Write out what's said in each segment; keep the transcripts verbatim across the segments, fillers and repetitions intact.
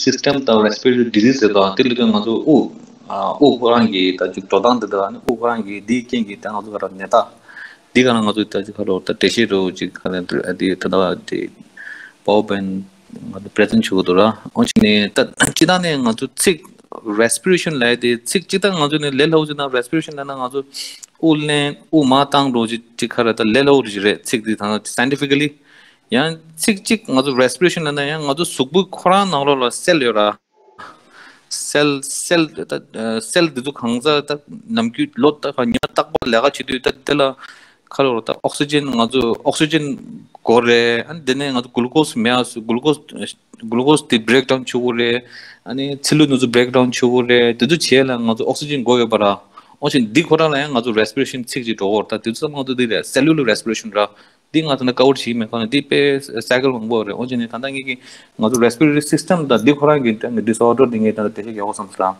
system དང་respiratory disease ཟེར་དང་དེ་ལས་ཀྱང་ང་ཚོ་དབུགས་ཨ་དབུགས་ཁོ་རང་གི་ད་ཅིག་འགྲོ་སྟངས་དེ་དག་ནི་དབུགས་ཁོ་རང་གི་འདིའི་རྐྱེན་གྱིས་ད་ང་ཚོ་ག་རེ་ནད་རྟགས་འདི་ག་རང་ང་ཚོ་ད་ཅིག་ག་རེ་ད་འགྲེལ་བཤད་རུ་ཅིག་ག་རེ་འདི་ད་ད་དེ་PowerPoint ང་ཚོ་present བྱེད་དགོས་འདུག་ར། འོ་ཅིག་ནས་ད་སྤྱི་བཏང་ནས་ང་ཚོ་ཚིག་respiration ལབ་ཡ་དེ་ཚིག་སྤྱི་བཏང་ང་ཚོ་ནས་ལས་སླ་པོ་ཅིག་ན་respiration ལབ་ན་ང་ཚོ་དབུགས་ལེན་དབུགས་མར་བཏང་འགྲོ་ཅིག་ཅིག་ག་རེ་ད་ལས་སླ་པོ་རེད་རེད་ཚིག་འདི་ད་scientifically། ཡང་ཚིག་གཅིག་ང་ཚོ་respiration ལབ་ན་ཡང་ང་ཚོ་གཟུགས་པོའི་ཁོ་རང་ནང་ལོགས་ལ་cell ཡོད་ར། cell cell ད་cell འདི་ཚོ་གང་ཟག་ད་ནམ་རྒྱུན་ལོ་ད་ཉི་མ་རྟག་པར་ལས་ཀ་བྱེད་དུས་ད་དེ་ལ་ཁ་ལོ་ར་ད་oxygen ང་ཚོ་oxygen དགོས་རེད། ཨ་ནི་དེ་ནས་ང་ཚོ་glucose མེད་ཨ་སུ་glucose glucose དེ་breakdown བྱེད་དགོས་རེད། ཨ་ནི་ཚིལ་ལུ་ནུ་ཚོ་breakdown བྱེད་དགོས་རེད། དེ་ཚོ་བྱས་ལ་ང་ཚོ་oxygen དགོས་ཡོད་པ་ར། ཨོ་ཅིག་འདི་ཁོ་རང་ལ་ཡང་ང་ཚོ་respiration ཚིག་ཅིག་འགྲོ་གོ་ར། ད་དེ་ཚོ་ཚང་མ་ང་ཚོ་འདི་རེད་cellular respiration ར། འདི་ང་ཚོ་ནི་cover བྱེད་མེད་ཁོ་ནི་འདི་དཔེ་cycle མང་པོ་རེད། ཨོ་ཅིག་ནི་ད་ལྟ་ངེད་ཀྱི་ང་ཚོ་respiratory system དང་འདི་ཁོ་རང་གི་ད་disorder འདི་ངས་ད་ལྟ་དེ་ཤེས་ཡག་པོ་བསམ་སོང་ར།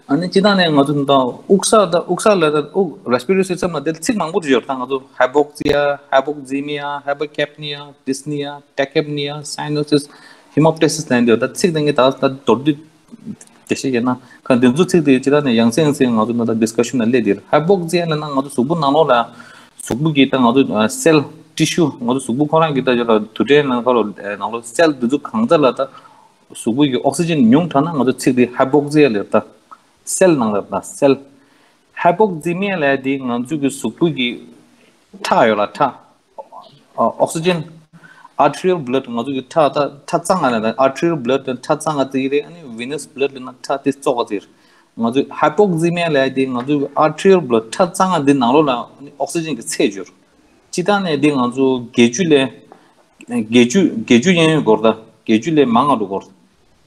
ཨ་ནི་སྤྱི་བཏང་ནས་ང་ཚོ་ད་དབུགས་ས་ད་དབུགས་ས་ལ་ད་དབུགས་respiratory system ལ་དེ་ཚིག་མང་པོ་ཅིག་ཡོད་རེད། ད་ང་ཚོ་hypoxia hypoxemia hypercapnia dyspnea tachypnea cyanosis hemoptysis ལབ་འདི་ད་ཚིག་དེ་ངས་ད་ད་མདོར་བསྡུས་དེ་ཤེས་ཡོད་ན་ཁ་འདི་ཚོ་ཚིག་དེ་སྤྱི་བཏང་ནས་ཡང་སེ་ཡང་སེ་ང་ཚོ་ད་ལྟ་discussion ལ་སླེབས་དེ་རེད། hypoxia ལབ་ན་ང་ཚོ་གཟུགས་པོ་ནང་ལོགས་ལ་གཟུགས་པོ་གི་ད་ང་ཚོ་cell tissue ང་ཚོ་གཟུགས་པོ་ཁོ་རང་གི་ད་ཡོད་ལ་དུད་འགྲོའི་ནང་ཁ་ལོ་ནང་ལོགས་cell འདི་ཚོ་གང་ཚ་ལ་ད་གཟུགས་པོ་གི་oxygen ཉུང་དྲགས་ན་ང་ཚོ་ཚིག་དེ་hypoxia ལབ་ད། cell ནང་ལ་ད་cell hypoxemia ལབ་དེ་ང་ཚོ་གི་གཟུགས་པོ་གི་ཁྲག་ཡོད་ལ་ཁྲག oxygen arterial blood ང་ཚོ་གི་ཁྲག་ད་ཁྲག་གཙང་ང་ལ་arterial blood ཁྲག་གཙང་ང་དེ་རེད། ཨ་ནི་venous blood ལ་ན་ཁྲག་དེ་བཙོག་ག་དེ་རེད། ང་ཚོ་hypoxemia ལབ་དེ་ང་ཚོ་arterial blood ཁྲག་གཙང་ང་དེ་ནང་ལོགས་ལ་oxygen གི་ཚད་འབྱོར། སྤྱི་བཏང་ནས་དེ་ང་ཚོ་བརྒྱད་ཅུ་ལས་བརྒྱད་ཅུ་བརྒྱད་ཅུ་ཡན་ཡོད་སྐོར་ད་བརྒྱད་ཅུ་ལས་མང་ང་འགྲོ་སྐོར།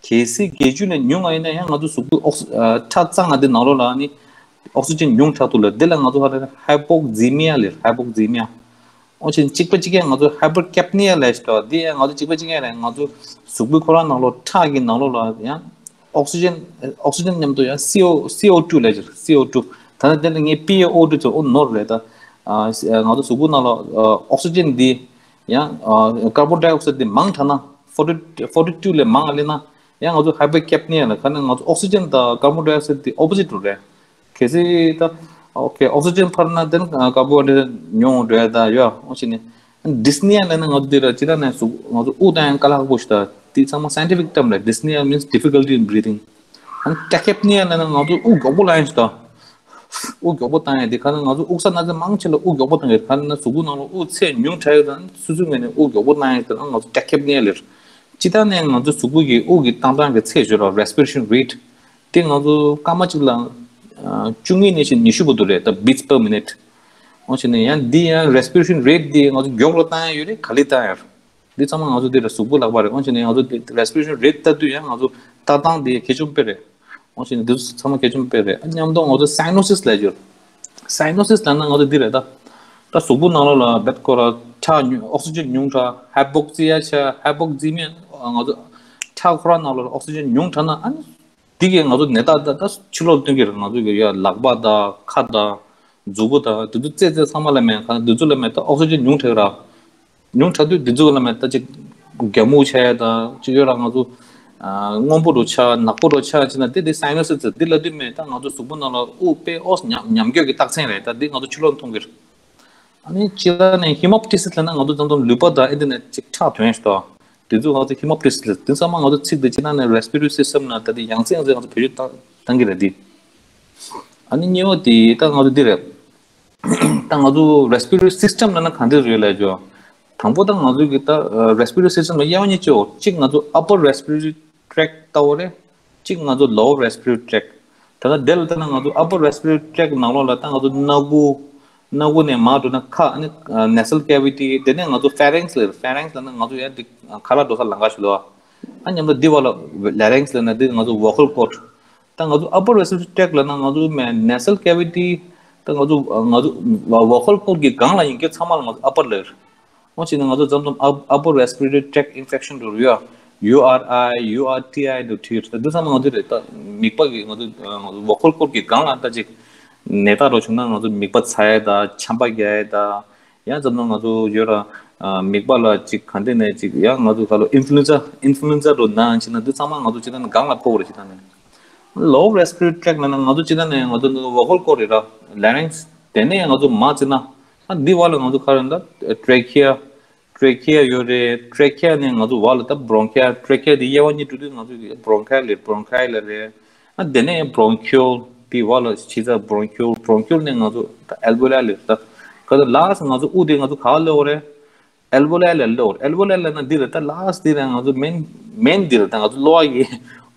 གལ་སྲིད་བརྒྱད་ཅུ་ལས་ཉུང་བ་ཡིན་ན་ཡང་ང་ཚོ་གཟུགས་པོའི་ཨོག་སི་ཁྲག་གཙང་ང་དེ་ནང་ལོགས་ལ་ནི་ཨོག་སི་ཇན་ཉུང་དྲགས་འདུག་ལ། དེ་ལ་ང་ཚོ་ཧ་ལས་hypoxemia ལབ་hypoxemia། ཨོ་ཆེན་གཅིག་པ་གཅིག་ཡང་ང་ཚོ་hypercapnia ལབ་ཞིག་འདུག་དེ་ཡང་ང་ཚོ་གཅིག་པ་གཅིག་ཡང་རེད། ང་ཚོ་གཟུགས་པོའི་ཁོ་རང་ནང་ལོགས་ཁྲག་གི་ནང་ལོགས་ལ་ཡང་ཨོག་སི་ཇན་ཨོག་སི་ཇན་མཉམ་དུ་ཡང་སི་ཨོ་སི་ཨོ་ཊུ་ལབ་ཞིག་སི་ཨོ་ཊུ། ད་ནི་དེ་ནི་ངའི་པི་ཨོ་ཊུ་ཚོ་ཨོ་ནོར་རེད་ད། ང་ཚོ་གཟུགས་པོ་ནང་ལ་ཨོག་སི་ཇན་འདི་ཡང་carbon dioxide འདི་མང་དྲགས་ན་forty forty two ལས་མང་ང་ལེན་ན། ཡང་ང་ཚོ་hypercapnia ལ་ཁ་ནས་ང་ཚོ་ཨོག་སི་ཇན་དང་carbon dioxide དེ་opposite རུ་རེད། གལ་སྲིད་ད་ཨོ་ཁེ་ཨོག་སི་ཇན་འཕར་ན་དེ་ནི་carbon dioxide ཉུང་འགྲོ་ཡ་ད་ཡོད། ཨོ་ཤི་ནི་dyspnea ལ་ནི་ང་ཚོ་དེ་ར་ཅི་ད་ནས་སུ་ང་ཚོ་དབུགས་གཏོང་ཡ་དཀའ་ལས་ཁག་པོ་ཞིག་ད་དེ་ཚང་མ་scientific term རེད། Dyspnea means difficulty in breathing. ཨ་ནི་tachypnea ལ་ནི་ང་ཚོ་དབུགས་མགྱོགས་པོ་ལངས་ཡ་ཞིག་ད་དབུགས་མགྱོགས་པོ་བཏང་ཡ་དེ་ཁ་ནས་ང་ཚོ་དབུགས་ས་ན་ཚ་མང་ཆེ་ལ་དབུགས་མགྱོགས་པོ་བཏང་ཡ་ཁ་ནས་གཟུགས་པོ་ནང་ལ་དབུགས་ཚད་ཉུང་དྲགས་ཡོད་ད་སུ་སུ་ངོས་ནས་དབུགས་མགྱོགས་པོ་བཏང་ཡ་དེ་ང་ཚོ་tachypnea ལེར། སྤྱི་བཏང་ནས་ང་ཚོ་གཟུགས་པོ་གི་དབུགས་ཀྱི་བཏང་སྟངས་ཀྱི་ཚད་ཤོད་ར་respiration rate དེ་ང་ཚོ་སྐར་མ་གཅིག་ལ་བཅུ་གཉིས་ནས་བཞིན་ཉི་ཤུ་བར་དུ་རེད་ད་beats per minute། འོ་བྱས་ནས་ཡང་འདི་ཡང་respiration rate འདི་ང་ཚོ་མགྱོགས་ལ་བཏང་ཡ་ཡོད་རེད་ག་ལེ་བཏང་ཡ་རེད། འདི་ཚང་མ་ང་ཚོ་འདི་ལ་གཟུགས་པོ་ལག་པ་རེད། འོ་བྱས་ནས་ང་ཚོ་འདི་respiration rate ལྟ་དུས་ཡང་ང་ཚོ་ལྟ་སྟངས་འདི་གལ་ཆེན་པོ་རེད། འོ་བྱས་ནས་འདི་ཚོ་ཚང་མ་གལ་ཆེན་པོ་རེད། མཉམ་དུ་ང་ཚོ་cyanosis ལབ་ཀྱི་ཡོད། Cyanosis ལབ་ན་ང་ཚོ་འདི་རེད་ད། ད་གཟུགས་པོ་ནང་ལོགས་ལ་བེད་ཀོ་ར་ཁྲག་ཉུང་oxygen ཉུང་དྲགས་hypoxia ཆགས་hypoxemia ང་ཚོ་ཁྲག་ཁོ་ར་ནང་ལོགས་ལ་oxygen ཉུང་དྲགས་ན་ཨ་ནི། འདི་གིས་ང་ཚོ་ནད་རྟགས་ད་ད་ཕྱི་ལོགས་སྟོན་གྱི་རེད། ང་ཚོ་གི་ཡ་ལག་པ་དང་ཁ་དང་མཛུ་གུ་དང་དེ་ཚོ་རྩེ་རྩེ་ཚང་མ་ལ་མེད་ག་འདི་ཚོ་ལ་མེད་ད་oxygen ཉུང་དྲགས་ར། ཉུང་དྲགས་དུས་འདི་ཚོ་ལ་མེད་ད་ཅིག་རྒྱ་མུ་ཆགས་ཡ་དང་ཅིག་ཡོད་ར་ང་ཚོ་སྔོན་པོ་རུ་ཆགས་ནག་པོ་རུ་ཆགས་ཅི་ན་དེ་དེ་cyanosis འདི་ལ་དུས་མེད་ད་ང་ཚོ་གཟུགས་པོ་ནང་ལ་དབུགས་དཔེ་ཨོ་ཉམས་ཉམས་འགྱོད་ཀྱི་རྟགས་མཚན་རེད། ད་འདི་ང་ཚོ་ཕྱི་ལོགས་མཐོང་གི་རེད། ཨ་ནི་སྤྱིར་ནས་hemoptysis ལབ་ན་ང་ཚོ་ཙམ་ཙམ་ལུད་པ་དང་ཨེ་འདི་ནས་ཅིག་ཁྲག་ཐོན་ཞིག་དང་དེ་ཚོ་ང་ཚོ་hemoptysis ལབ་དེ་ཚང་མ་ང་ཚོ་ཚིག་དེ་སྤྱིར་ནས་respiratory system ལ་ད་དེ་ཡང་སེ་ཡང་སེ་ང་ཚོ་བེད་སྤྱོད་བཏང་གི་རེད་དེ། ཨ་ནི་གཉིས་པ་དེ་ད་ང་ཚོ་འདི་རེད། ད་ང་ཚོ་respiratory system ལབ་ན་གང་འདྲ་རེད་ལབ་ཅོ། དང་པོ་ད་ང་ཚོ་གི་ད་respiratory system ལ་དབྱེ་བ་གཉིས་ཅོ། གཅིག་ང་ཚོ་upper respiratory tract ལྟ་བུ་རེད། གཅིག་ང་ཚོ་lower respiratory tract། ད་ལྟ་དེ་ལ་ལྟ་ན་ང་ཚོ་upper respiratory tract ནང་ལོགས་ལ་ད་ང་ཚོ་སྣ་ཁུག་སྣ་ཁུག་ནས་མར་འགྲོ་ན་ཁ་ཨ་ནི་nasal cavity དེ་ནས་ང་ཚོ་pharynx ལ་pharynx ལ་ན་ང་ཚོ་ཡང་འདི་ཁ་ལག་འགྲོ་ས་ལམ་ཁ་ཞིག་ལོ། ཨ་མཉམ་དུ་འདི་བ་ལ་larynx ལ་ན་འདི་ང་ཚོ་vocal cord། ད་ང་ཚོ་upper respiratory tract ལ་ན་ང་ཚོ་nasal cavity ད་ང་ཚོ་ང་ཚོ་vocal cord གི་སྒང་ལ་ཡིན་གྱི་ཚང་མ་ལ་ང་ཚོ་upper ལབ། འོ་བྱས་ན་ང་ཚོ་མཚམས་མཚམས་upper respiratory tract infection འགྲོ་རུ་ཡོད། U R I U R T I འདུག་ཐིར་ད་འདི་ཚང་མ་ང་ཚོ་རེད། ད་མིད་པ་གི་ང་ཚོ་ང་ཚོ་vocal cord གི་སྒང་ལ་ད་ཅིག་ནད་རྟགས་འགྲོ་བྱུང་ན་ང་ཚོ་མིད་པ་ཚ་ཡ་ད་ཆམ་པ་རྒྱག་ཡ་ད་ཡང་མཚམས་མཚམས་ང་ཚོ་ཡོད་ར་ ཨ་མིག་པ་ལ་ཅིག་ག་འདྲ་ནས་ཅིག་ཡང་ང་ཚོ་ག་ལོ་ཨིན་ཕུ་ལུ་ཨེན་ཛ་ཨིན་ཕུ་ལུ་ཨེན་ཛ་རུ་ན་ཡང་ཕྱིན་ན་འདི་ཚང་མ་ང་ཚོ་སྤྱིར་བཏང་ནས་སྒང་ལ་ཕོག་རེད། སྤྱིར་བཏང་ནས་ལོ་ཝར་རེ་སི་པི་རེ་ཊི་ཊི་རེག་ལབ་ན་ང་ཚོ་སྤྱིར་བཏང་ནས་ང་ཚོ་འདི་ཝོ་ཀལ་ཀོར་རེད་ར། ལེ་རིང་སི། དེ་ནས་ང་ཚོ་མ་བརྩིས་ན་ཨ་འདི་བར་ལ་ང་ཚོ་ག་རེ་ད་ཊེ་རེ་ཁི་ཡ། ཊེ་རེ་ཁི་ཡ་ཡོད་རེད། ཊེ་རེ་ཁི་ཡ་ནས་ང་ཚོ་བར་ལ་ད་བྷོ་རོང་ཁི་ཡ། ཊེ་རེ་ཁི་ཡ་དེ་དབྱེ་བ་གཉིས་སྒྲིལ་དུས་ང་ཚོ་བྷོ་རོང་ཁི་ཡལ་རེད། བྷོ་རོང་ཁི་ཡལ་རེད། ཨ་དེ་ནས་བྷོ་རོང་ཁིའུ་ལ་དེ་བར་ལ་ཕྱི་ཚ་བྷོ་རོང་ཁིའུ། བྷོ་རོང་ཁིའུ་ལ་ནས་ང་ཚོ་ད་ཨལ་ཝེ་ལ་ལ་རེད། ད་ག་ཚོད་ལ་སི་ང་ཚོ་དབུགས་དེ་ང་ཚོ་ག་ལ་སླེབས་རེད། ཨལ་ཝེ་ལ་ལ་སླེབས་རེད། ཨལ་ཝེ་ལ་ལ་ན་འདི་རེད། ད་ལ་སི་འདི་རེད། ང་ཚོ་མེན་མེན་འདི་རེད། ད་ང་ཚོ་གློ་བ་གི་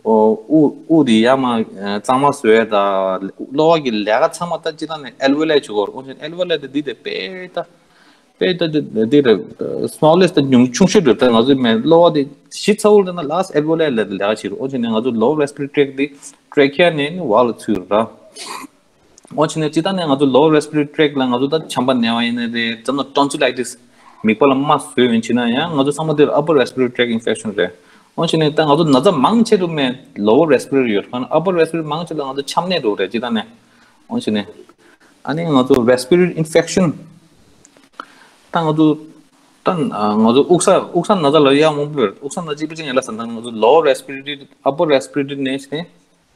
དབུགས་དབུགས་དེ་ཡར་མར་གཙང་མ་བཟོ་ཡ། ད་གློ་བ་གི་ལས་ཀ་ཚང་མ་ད་སྤྱིར་བཏང་ནས་ཨལ་ཝེ་ལ་བྱེད་དགོས་རེད། འོན་ཀྱང་ཨལ་ཝེ་ལ་དེ་འདི་དེ་དཔེ་ད། དཔེ་ལྟ་དེ་དེ་རེད། སི་མོ་ལེ་སི་ཊི་ད་ཉུང་ཆུང་ཤོས་རེད། ད་ང་ཚོའི་མེ་གློ་བ་དེ་ཞི་ཚ་བོ་ལ་ན་ལ་སི་ཨལ་ཝེ་ལ་ལ་ལ་ལས་ཀ་བྱེད་རེད། འོ་བྱས་ནས་ང་ཚོ་ལོ་ཝར་རེ་སི་པི་རེ་ཊི་རེག་དེ་ཊེ་རེ་ཁི་ཡ་ནས་ནི་བར་ལ་ཚུད་རེད། འོ་བྱས་ནས་སྤྱིར་བཏང་ནས་ང་ཚོ་ལོ་ཝར་རེ་སི་པི་རེ་ཊི་རེག་ལ་ང་ཚོ་ད་ཆམ་པ་ན་བ་ཡིན་ན་རེད། ཙམ་ན་ཊོན་སི་ལའི་ཊི་སི། མིད་པ་ལ་རྨ་བཟོས་ཡིན་ཕྱིན་ན་ཡང་ང་ཚོ་ཚང་མ་དེ་ཨ་པར་རེ་སི་པི་རེ་ཊི་རེག་ཨིན་ཕེག་ཤན་རེད། འོ་བྱས་ནས་ད་ང་ཚོ་ན་ཚ་མང་ཆེ་རུ་མེ་ལོ་ཝར་རེ་སི་པི་རེ་ཊི་རེག་ཡོད། ཨ་པར་རེ་སི་པི་རེ་ཊི་རེག་མང་ཆེ་ལ་ང་ཚོ་ཆམ་ནད་འགྲོ་རེད་སྤྱིར་བཏང་ནས། འོ་བྱས་ནས། ཨ་ནི་ང་ཚོ་རེ་སི་པི་རེ་ཊི་རེ་ཨིན་ཕེག་ཤན། ད་ང་ཚོ་ད་ང་ཚོ་དབུགས་ས་དབུགས་ས་ན་ཚ་ལ་ཡག་མང་པོ་ཡོད། དབུགས་ས་ན་ཚ་གཅིག་པུ་ཅིག་ཡིན་ལ་ཟེར་ན་ང་ཚོ་ལོ་ཝར་རེ་སི་པི་རེ་ཊི་རེད། ཨ་པར་རེ་སི་པི་རེ་ཊི་རེད་ནས་ཕྱིན་ནས་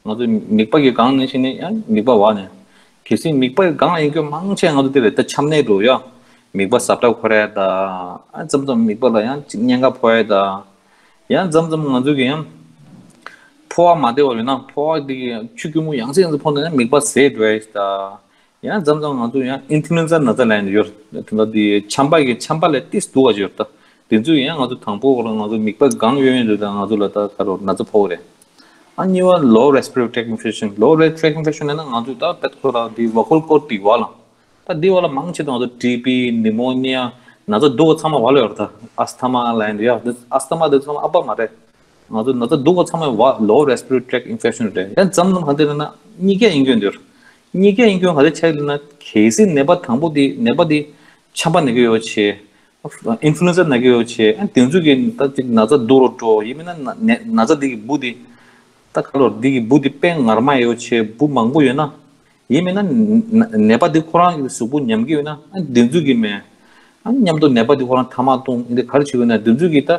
ང་ཚོ་མིད་པ་གི་སྒང་ནས་ཕྱིན་ནས་ཡང་མིད་པ་བར་ནས། གལ་སྲིད་མིད་པ་གི་སྒང་ཡིན་རྒྱུ་མང་ཆེ་ང་ཚོ་དེ་རེད། ད་ཆམ་ནད་འགྲོ་ཡ། མིད་པ་ཟབ་ཁྲ་འཁོར་ཡ་ད། ཨ་མཚམས་མཚམས་མིད་པ་ལ་ཡང་གཉན་ཁ་ཕོག་ཡ་ད། ཡང་མཚམས་མཚམས་ང་ཚོ་གི་ཡང་ཕོ་བ་མ་བདེ་བ་ཡོད་ན་ཕོ་བ་དེ་གི་ཆུ་སྐྱུར་མོ་ཡང་སེ་ཡང་སེ་ཕོག་ན་ཡང་མིད་པ་ཟད་འགྲོ་ཡ་ཞིག་ད། ཡང་མཚམས་མཚམས་ང་ཚོ་ཡང་ཨིན་ཕུ་ལུ་ཨེན་ཛ་ན་ཚ་ལབ་ཡ་ཡོད། དེ་འདྲ་དེ་ཆམ་པ་གི་ཆམ་པ་ལས་ཏིས་སྡུག་པ་ཡོད་ད། དེ་ཚོ་ཡང་ང་ཚོ་དང་པོ་ཁོ་རང་ང་ཚོ་མིད་པ་གང་ཡོད་ཡོད་འདུག་ད་ང་ཚོ་ལ་ད་ཁ་རོ་ན་ཚ་ཕོག་རེད། ཨ་གཉིས་པ་ལོ་ཝར་རེ་སི་པི་རེ་ཊི་རེག་ཨིན་ཕེག་ཤན། ལོ་ཝར་རེ་སི་པི་རེ་ཊི་རེག་ཨིན་ཕེག་ཤན་ལབ་ན་ང་ཚོ་ད་བེད་ཁོ་རང་དེ་ཝོ་ཀལ་ཀོར་དེ་བར་ལ། ད་འདི་བར་ལ་མང་ཆེ་ང་ཚོ་ཊི་བི། ནི་མོ་ནི་ཡ། ན་ཚ་སྡུག་པ་ཚང་མ་བར་ལ་ཡོད་རེད་ད། ཨས་ཐ་མ་ལབ་ཡ་འདི་ཡ། ཨས་ཐ་མ་འདི་ཚང་མ་ཨ་པ་མ་རེད། ང་ཚོ་ན་ཚ་སྡུག་པ་ཚང་མ་བར་ལོ་ཝར་རེ་སི་པི་རེ་ཊི་རེག་ཨིན་ཕེག་ཤན་རེད། ཡང་མཚམས་མཚམས་ག་འདི་རེད་ན་གཉིས་ཀ་ཡིན་རྒྱུ་འདུག་གཉིས་ཀ་ཡིན་རྒྱུ་ག་འདི་ཆགས་ཡོད་ན་གལ་སྲིད་ནད་པ་དང་པོ་དེ་ནད་པ་དེ་ཆམ་པ་ན་གི་ཡོད་བྱས། ཨིན་ཕུ་ལུ་ཨེན་ཛ་ན་གི་ཡོད་བྱས། ཨ་དེ་ཚོ་གི་ད་ཅིག་ན་ཚ་སྡུག་རུ་འགྲོ་ཡིན་མིན་ན་ན་ན་ཚ་དེ་གི་འབུ་དེ། ད་ག་ལོར་དེ་གི་འབུ་དེ་དཔེ་ངར་མ་ཡོད་བྱས་འབུ་མང་པོ་ཡོད་ན། ཡིན་མིན་ན་ན་ནད་པ་དེ་ཁོ་རང་གི་གཟུགས་པོ་ཉམས་ཀྱི་ཡོད་ན་ཨ་དེ་ཚོ་གི་མེ། ཨ་མཉམ་དུ་ནད་པ་དེ་ཁོ་རང་ཐ་མག་གཏོང་ཨིན་དེ་ག་རེ་བྱེད་ཀྱི་ཡོད་ན་དེ་ཚོ་གི་ད།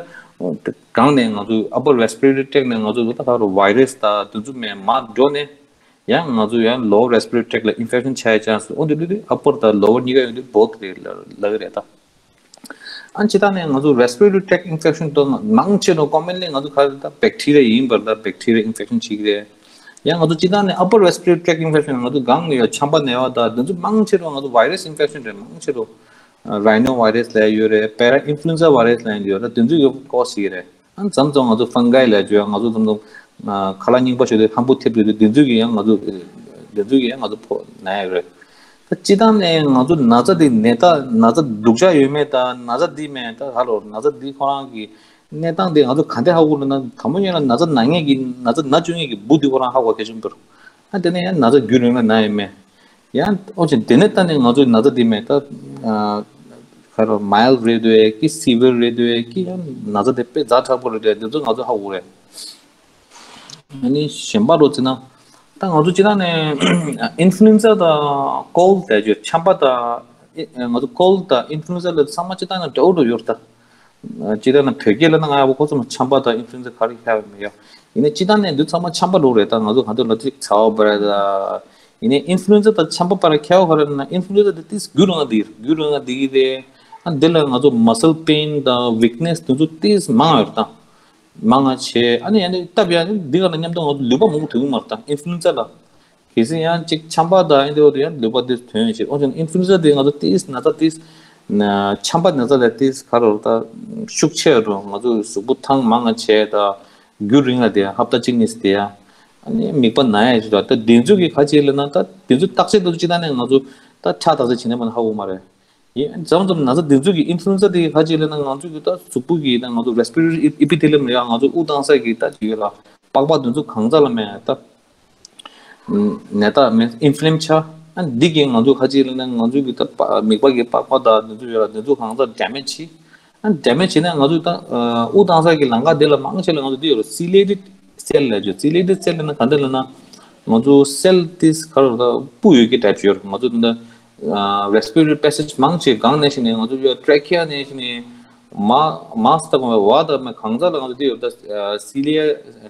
གང་ནས་ང་ཚོ་ཨ་པར་རེ་སི་པི་རེ་ཊི་རེག་ནས་ང་ཚོ་ད་ག་ལོར་ཝའི་རེ་སི་ད་དེ་ཚོ་མེ་མར་འགྲོ་ནས། ཡང་ང་ཚོ་ཡང་ལོ་ཝར་རེ་སི་པི་རེ་ཊི་རེག་ལ་ཨིན་ཕེག་ཤན་ཆགས་ཡ་ཆན་སི་འོ་དེ་དུས་དེ་ཨ་པར་དང་ལོ་ཝར་གཉིས་ཀ་ཡོད་དུས་བོད་ལ་ལ་གི་རེད་ད། ཨ་སྤྱིར་བཏང་ནས་ང་ཚོ་རེ་སི་པི་རེ་ཊི་རེག་ཨིན་ཕེག་ཤན་དང་མང་ཆེ་བ་ཀོ་མན་ལི་ང་ཚོ་ག་རེ་ད་བེག་ཊི་རི་ཡ་ཡིན་པར་ད་བེག་ཊི་རི་ཡ་ཨིན་ཕེག་ཤན་བྱེད་ཀྱི་རེད། ཡང་ང་ཚོ་སྤྱིར་བཏང་ནས་ཨ་པར་རེ་སི་པི་རེ་ཊི་རེག་ཨིན་ཕེག་ཤན་ང་ཚོ་སྒང་ནས་ཡོད་ཆམ་པ་ན་བ་ད་དེ་ཚོ་མང་ཆེ་བ་ང་ཚོ་ཝའི་རེ་སི་ཨིན་ཕེག་ཤན་རེད། མང་ཆེ་བ་རའི་ནོ་ཝའི་རེ་སི་ལབ་ཡ་ཡོད་རེད། པེ་ར་ཨིན་ཕུ་ལུ་ཨེན་ཛ་ཝའི་རེ་སི་ལབ་ཡ་ཡོད་རེད། དེ་ཚོ་གི་ཀོ་སི་ཡིན་རེད། ཨ་མཚམས་མཚམས་ང་ཚོ་ཕང་གྷའི་ལབ་བརྗོད་ང་ཚོ་མཚམས་མཚམས་ཁ་ལག་རྙིང་པ་ཞིག་དེ་ཧམ་བུ་ཐེབས་དུས་དེ་ཚོ་གི་ཡང་ང་ཚོ་དེ་ཚོ་གི་ཡང་ང་ཚོ་ཕོ་ན་ཡ་རེད། ད་སྤྱིར་བཏང་ནས་ང་ཚོ་ན་ཚ་དེ་ནད་རྟགས་ན་ཚ་སྡུག་ཅག་ཡོད་མེད་ད་ན་ཚ་འདི་མེད་ད་ཧ་ལོ་ན་ཚ་འདི་ཁོ་རང་གི་གནས་སྟངས་དེ་ང་ཚོ་ག་འདྲ་ཧ་གོ་ལ་ན་དང་པོ་ཉིད་ལ་ན་ཚ་ན་མཁན་གི་ན་ཚ་ན་བཅུག་མཁན་གི་འབུ་འདི་ཁོ་རང་ཧ་གོ་གལ་ཆེན་པོ་རེད། ཨ་དེ་ནས་ཡང་ན་ཚ་རྒྱུན་རིང་ལ་ན་ཡོད་མེད། ཡང་ཨོ་ཅེ་དེ་ནས་ད་ནས་ང་ཚོའི་ན་ཚ་འདི་མེད་ད། ཁ་རོ་མའི་ལྡ་རེད་འདུག་གི་སི་ཝི་ཡར་རེད་འདུག་གི་ཡང་ན་ཚ་དེ་དཔེ་ཛ་དྲག་པོ་རེད་འདུག་དེ་ཚོ་ང་ཚོ་ཧ་གོ་རེད། ཨ་ནི་གཞན་པ་རོ་ཙི་ན། ད་ང་ཚོ་སྤྱིར་བཏང་ནས་ཨིན་ཕུ་ལུ་ཨེན་ཛ་དང་ཀོལ་ཌི་དེ་ཆམ་པ་དང་ང་ཚོ་ཀོལ་ཌི་དང་ཨིན་ཕུ་ལུ་ཨེན་ཛ་ལ་ཚང་མ་སྤྱིར་བཏང་ནས་འདྲ་བོ་འདྲ་ཡོད་རེད་ད། སྤྱིར་བཏང་ནས་བོད་སྐད་ལ་ན་ང་ཡག་པོ་ཁོ་ཚོ་ལ་ཆམ་པ་དང་ཨིན་ཕུ་ལུ་ཨེན་ཛ་ག་རེ་ཁྱད་པར་མི་ཡོད། ཡིན་ནའི་སྤྱིར་བཏང་ནས་འདི་ཚང་མ་ཆམ་པ་རོ་རེད་ད། ང་ཚོ་གང་ལྟར་ལ་ཅིག་ཚ་བ་བར་ད། ཡིན་ནའི་ཨིན་ཕུ་ལུ་ཨེན་ཛ་དང་ཆམ་པ་བར་ཁྱད་པར་ག་རེ་ན་ཨིན་ཕུ་ལུ་ཨེན་ཛ་དེ་ཏིས་རྒྱུན་རིང་ལ་འདི་རྒྱུན་རིང་ལ་འདི་གི་རེད། ཨ་འདི་ལ་ང་ཚོ་མ་སལ་པེན་དང་ཝིག་ནེས་དེ་ཚོ་ཏིས་མང་ཡོད་ད། མང་ང་ཆེ་ཨ་ནི་ཡང་ནི་སྟབས་ཡག་ནི་འདི་ག་ལ་མཉམ་དུ་ང་ཚོ་ལུད་པ་མང་པོ་ཐོན་གི་མ་རེད་ད་ཨིན་ཕུ་ལུ་ཨེན་ཛ་ལ། གལ་སྲིད་ཡང་གཅིག་ཆམ་པ་དང་ཨེ་འདྲ་བོ་དེ་ཡང་ལུད་པ་དེ་ཐོན་ཡོད་ཅེས། འོན་ཀྱང་ཨིན་ཕུ་ལུ་ཨེན་ཛ་དེ་ང་ཚོ་ཏིས་ན་ཚ་ཏིས་ཆམ་པ་ན་ཚ་ལས་ཏིས་ག་རེ་ད་ཤུགས་ཆེ་རུ་ང་ཚོ་གཟུགས་པོ་ཐང་མང་ང་བྱས་ད་རྒྱུན་རིང་ལ་དེ་ཧབ་ཏ་གཅིག་གཉིས་དེ་ཡང་ཨ་ནི་མིད་པ་ན་ཡ་ཞིག་ད་དེ་ཚོ་གི་ཁ་ཅིག་ལ་ན་ད་དེ་ཚོ་བརྟག་དཔྱད་དུ་ཅི་ད་ནས་ང་ཚོ་ད་ཁྲག་བརྟག་དཔྱད་བྱེད་ན་མ་ན་ཧ་གོ་མ་རེད། ཡིན་མཚམས་མཚམས་ན་ཚ་འདི་ཚོ་གི་ཨིན་ཕུ་ལུ་ཨེན་ཛ་དེ་གི་ཁ་ཅིག་ལ་ན་ང་ཚོ་གི་ད་གཟུགས་པོ་གི་ད་ང་ཚོ་རེ་སི་པི་རེ་ཊོ་རི་ཨི་པི་ཐེ་ལི་ཡམ་ལ་ཡང་ང་ཚོ་དབུགས་བཏང་ས་གི་ད་ཅིག་ཡོད་ལ་པགས་པ་འདི་ཚོ་གང་ཚ་ལ་མེད་ད། ནད་རྟགས་མེད་ཨིན་ཕུ་ལེམ་ཆགས། ཨ་འདི་གི་ང་ཚོ་ཁ་ཅིག་ལ་ན་ང་ཚོ་གི་ད་པ་མིད་པ་གི་པགས་པ་ད་འདི་ཚོ་ཡོད་ལ་འདི་ཚོ་གང་ཚ་ཌེ་མེཇ་བྱེད། ཨ་ཌེ་མེཇ་བྱེད་ན་ང་ཚོ་ད་དབུགས་བཏང་ས་གི་ལམ་ཁ་དེ་ལ་མང་ཆེ་ལ་ང་ཚོ་འདི་ཡོད་རེད། སི་ལེ་ཊེཌ་སེལ་ལབ་ཅོ། སི་ལེ་ཊེཌ་སེལ་ལབ་ན་ག་འདྲ་ལབ་ན་ང་ཚོ་སེལ་ཏིས་ག་རེ་ད་སྤུ་ཡོད་ཀྱི་ཊའིབ་ཅིག་ཡོད་རེད། ང་ཚོ་ད་རེ་སི་པི་རེ་ཊོ་རི་པེ་སེཇ་མང་ཆེ་སྒང་ནས་ཕྱིན་ནས་ང་ཚོ་ཡོད་ཊེ་རེ་ཁི་ཡ་ནས་ཕྱིན་ནས་ མ་མ་སྟག་མ་བ་དང་མ་གང་ཟག་ལ་ང་ཚོ་འདི་ཡོད་ད། སི་ལི་ཡ་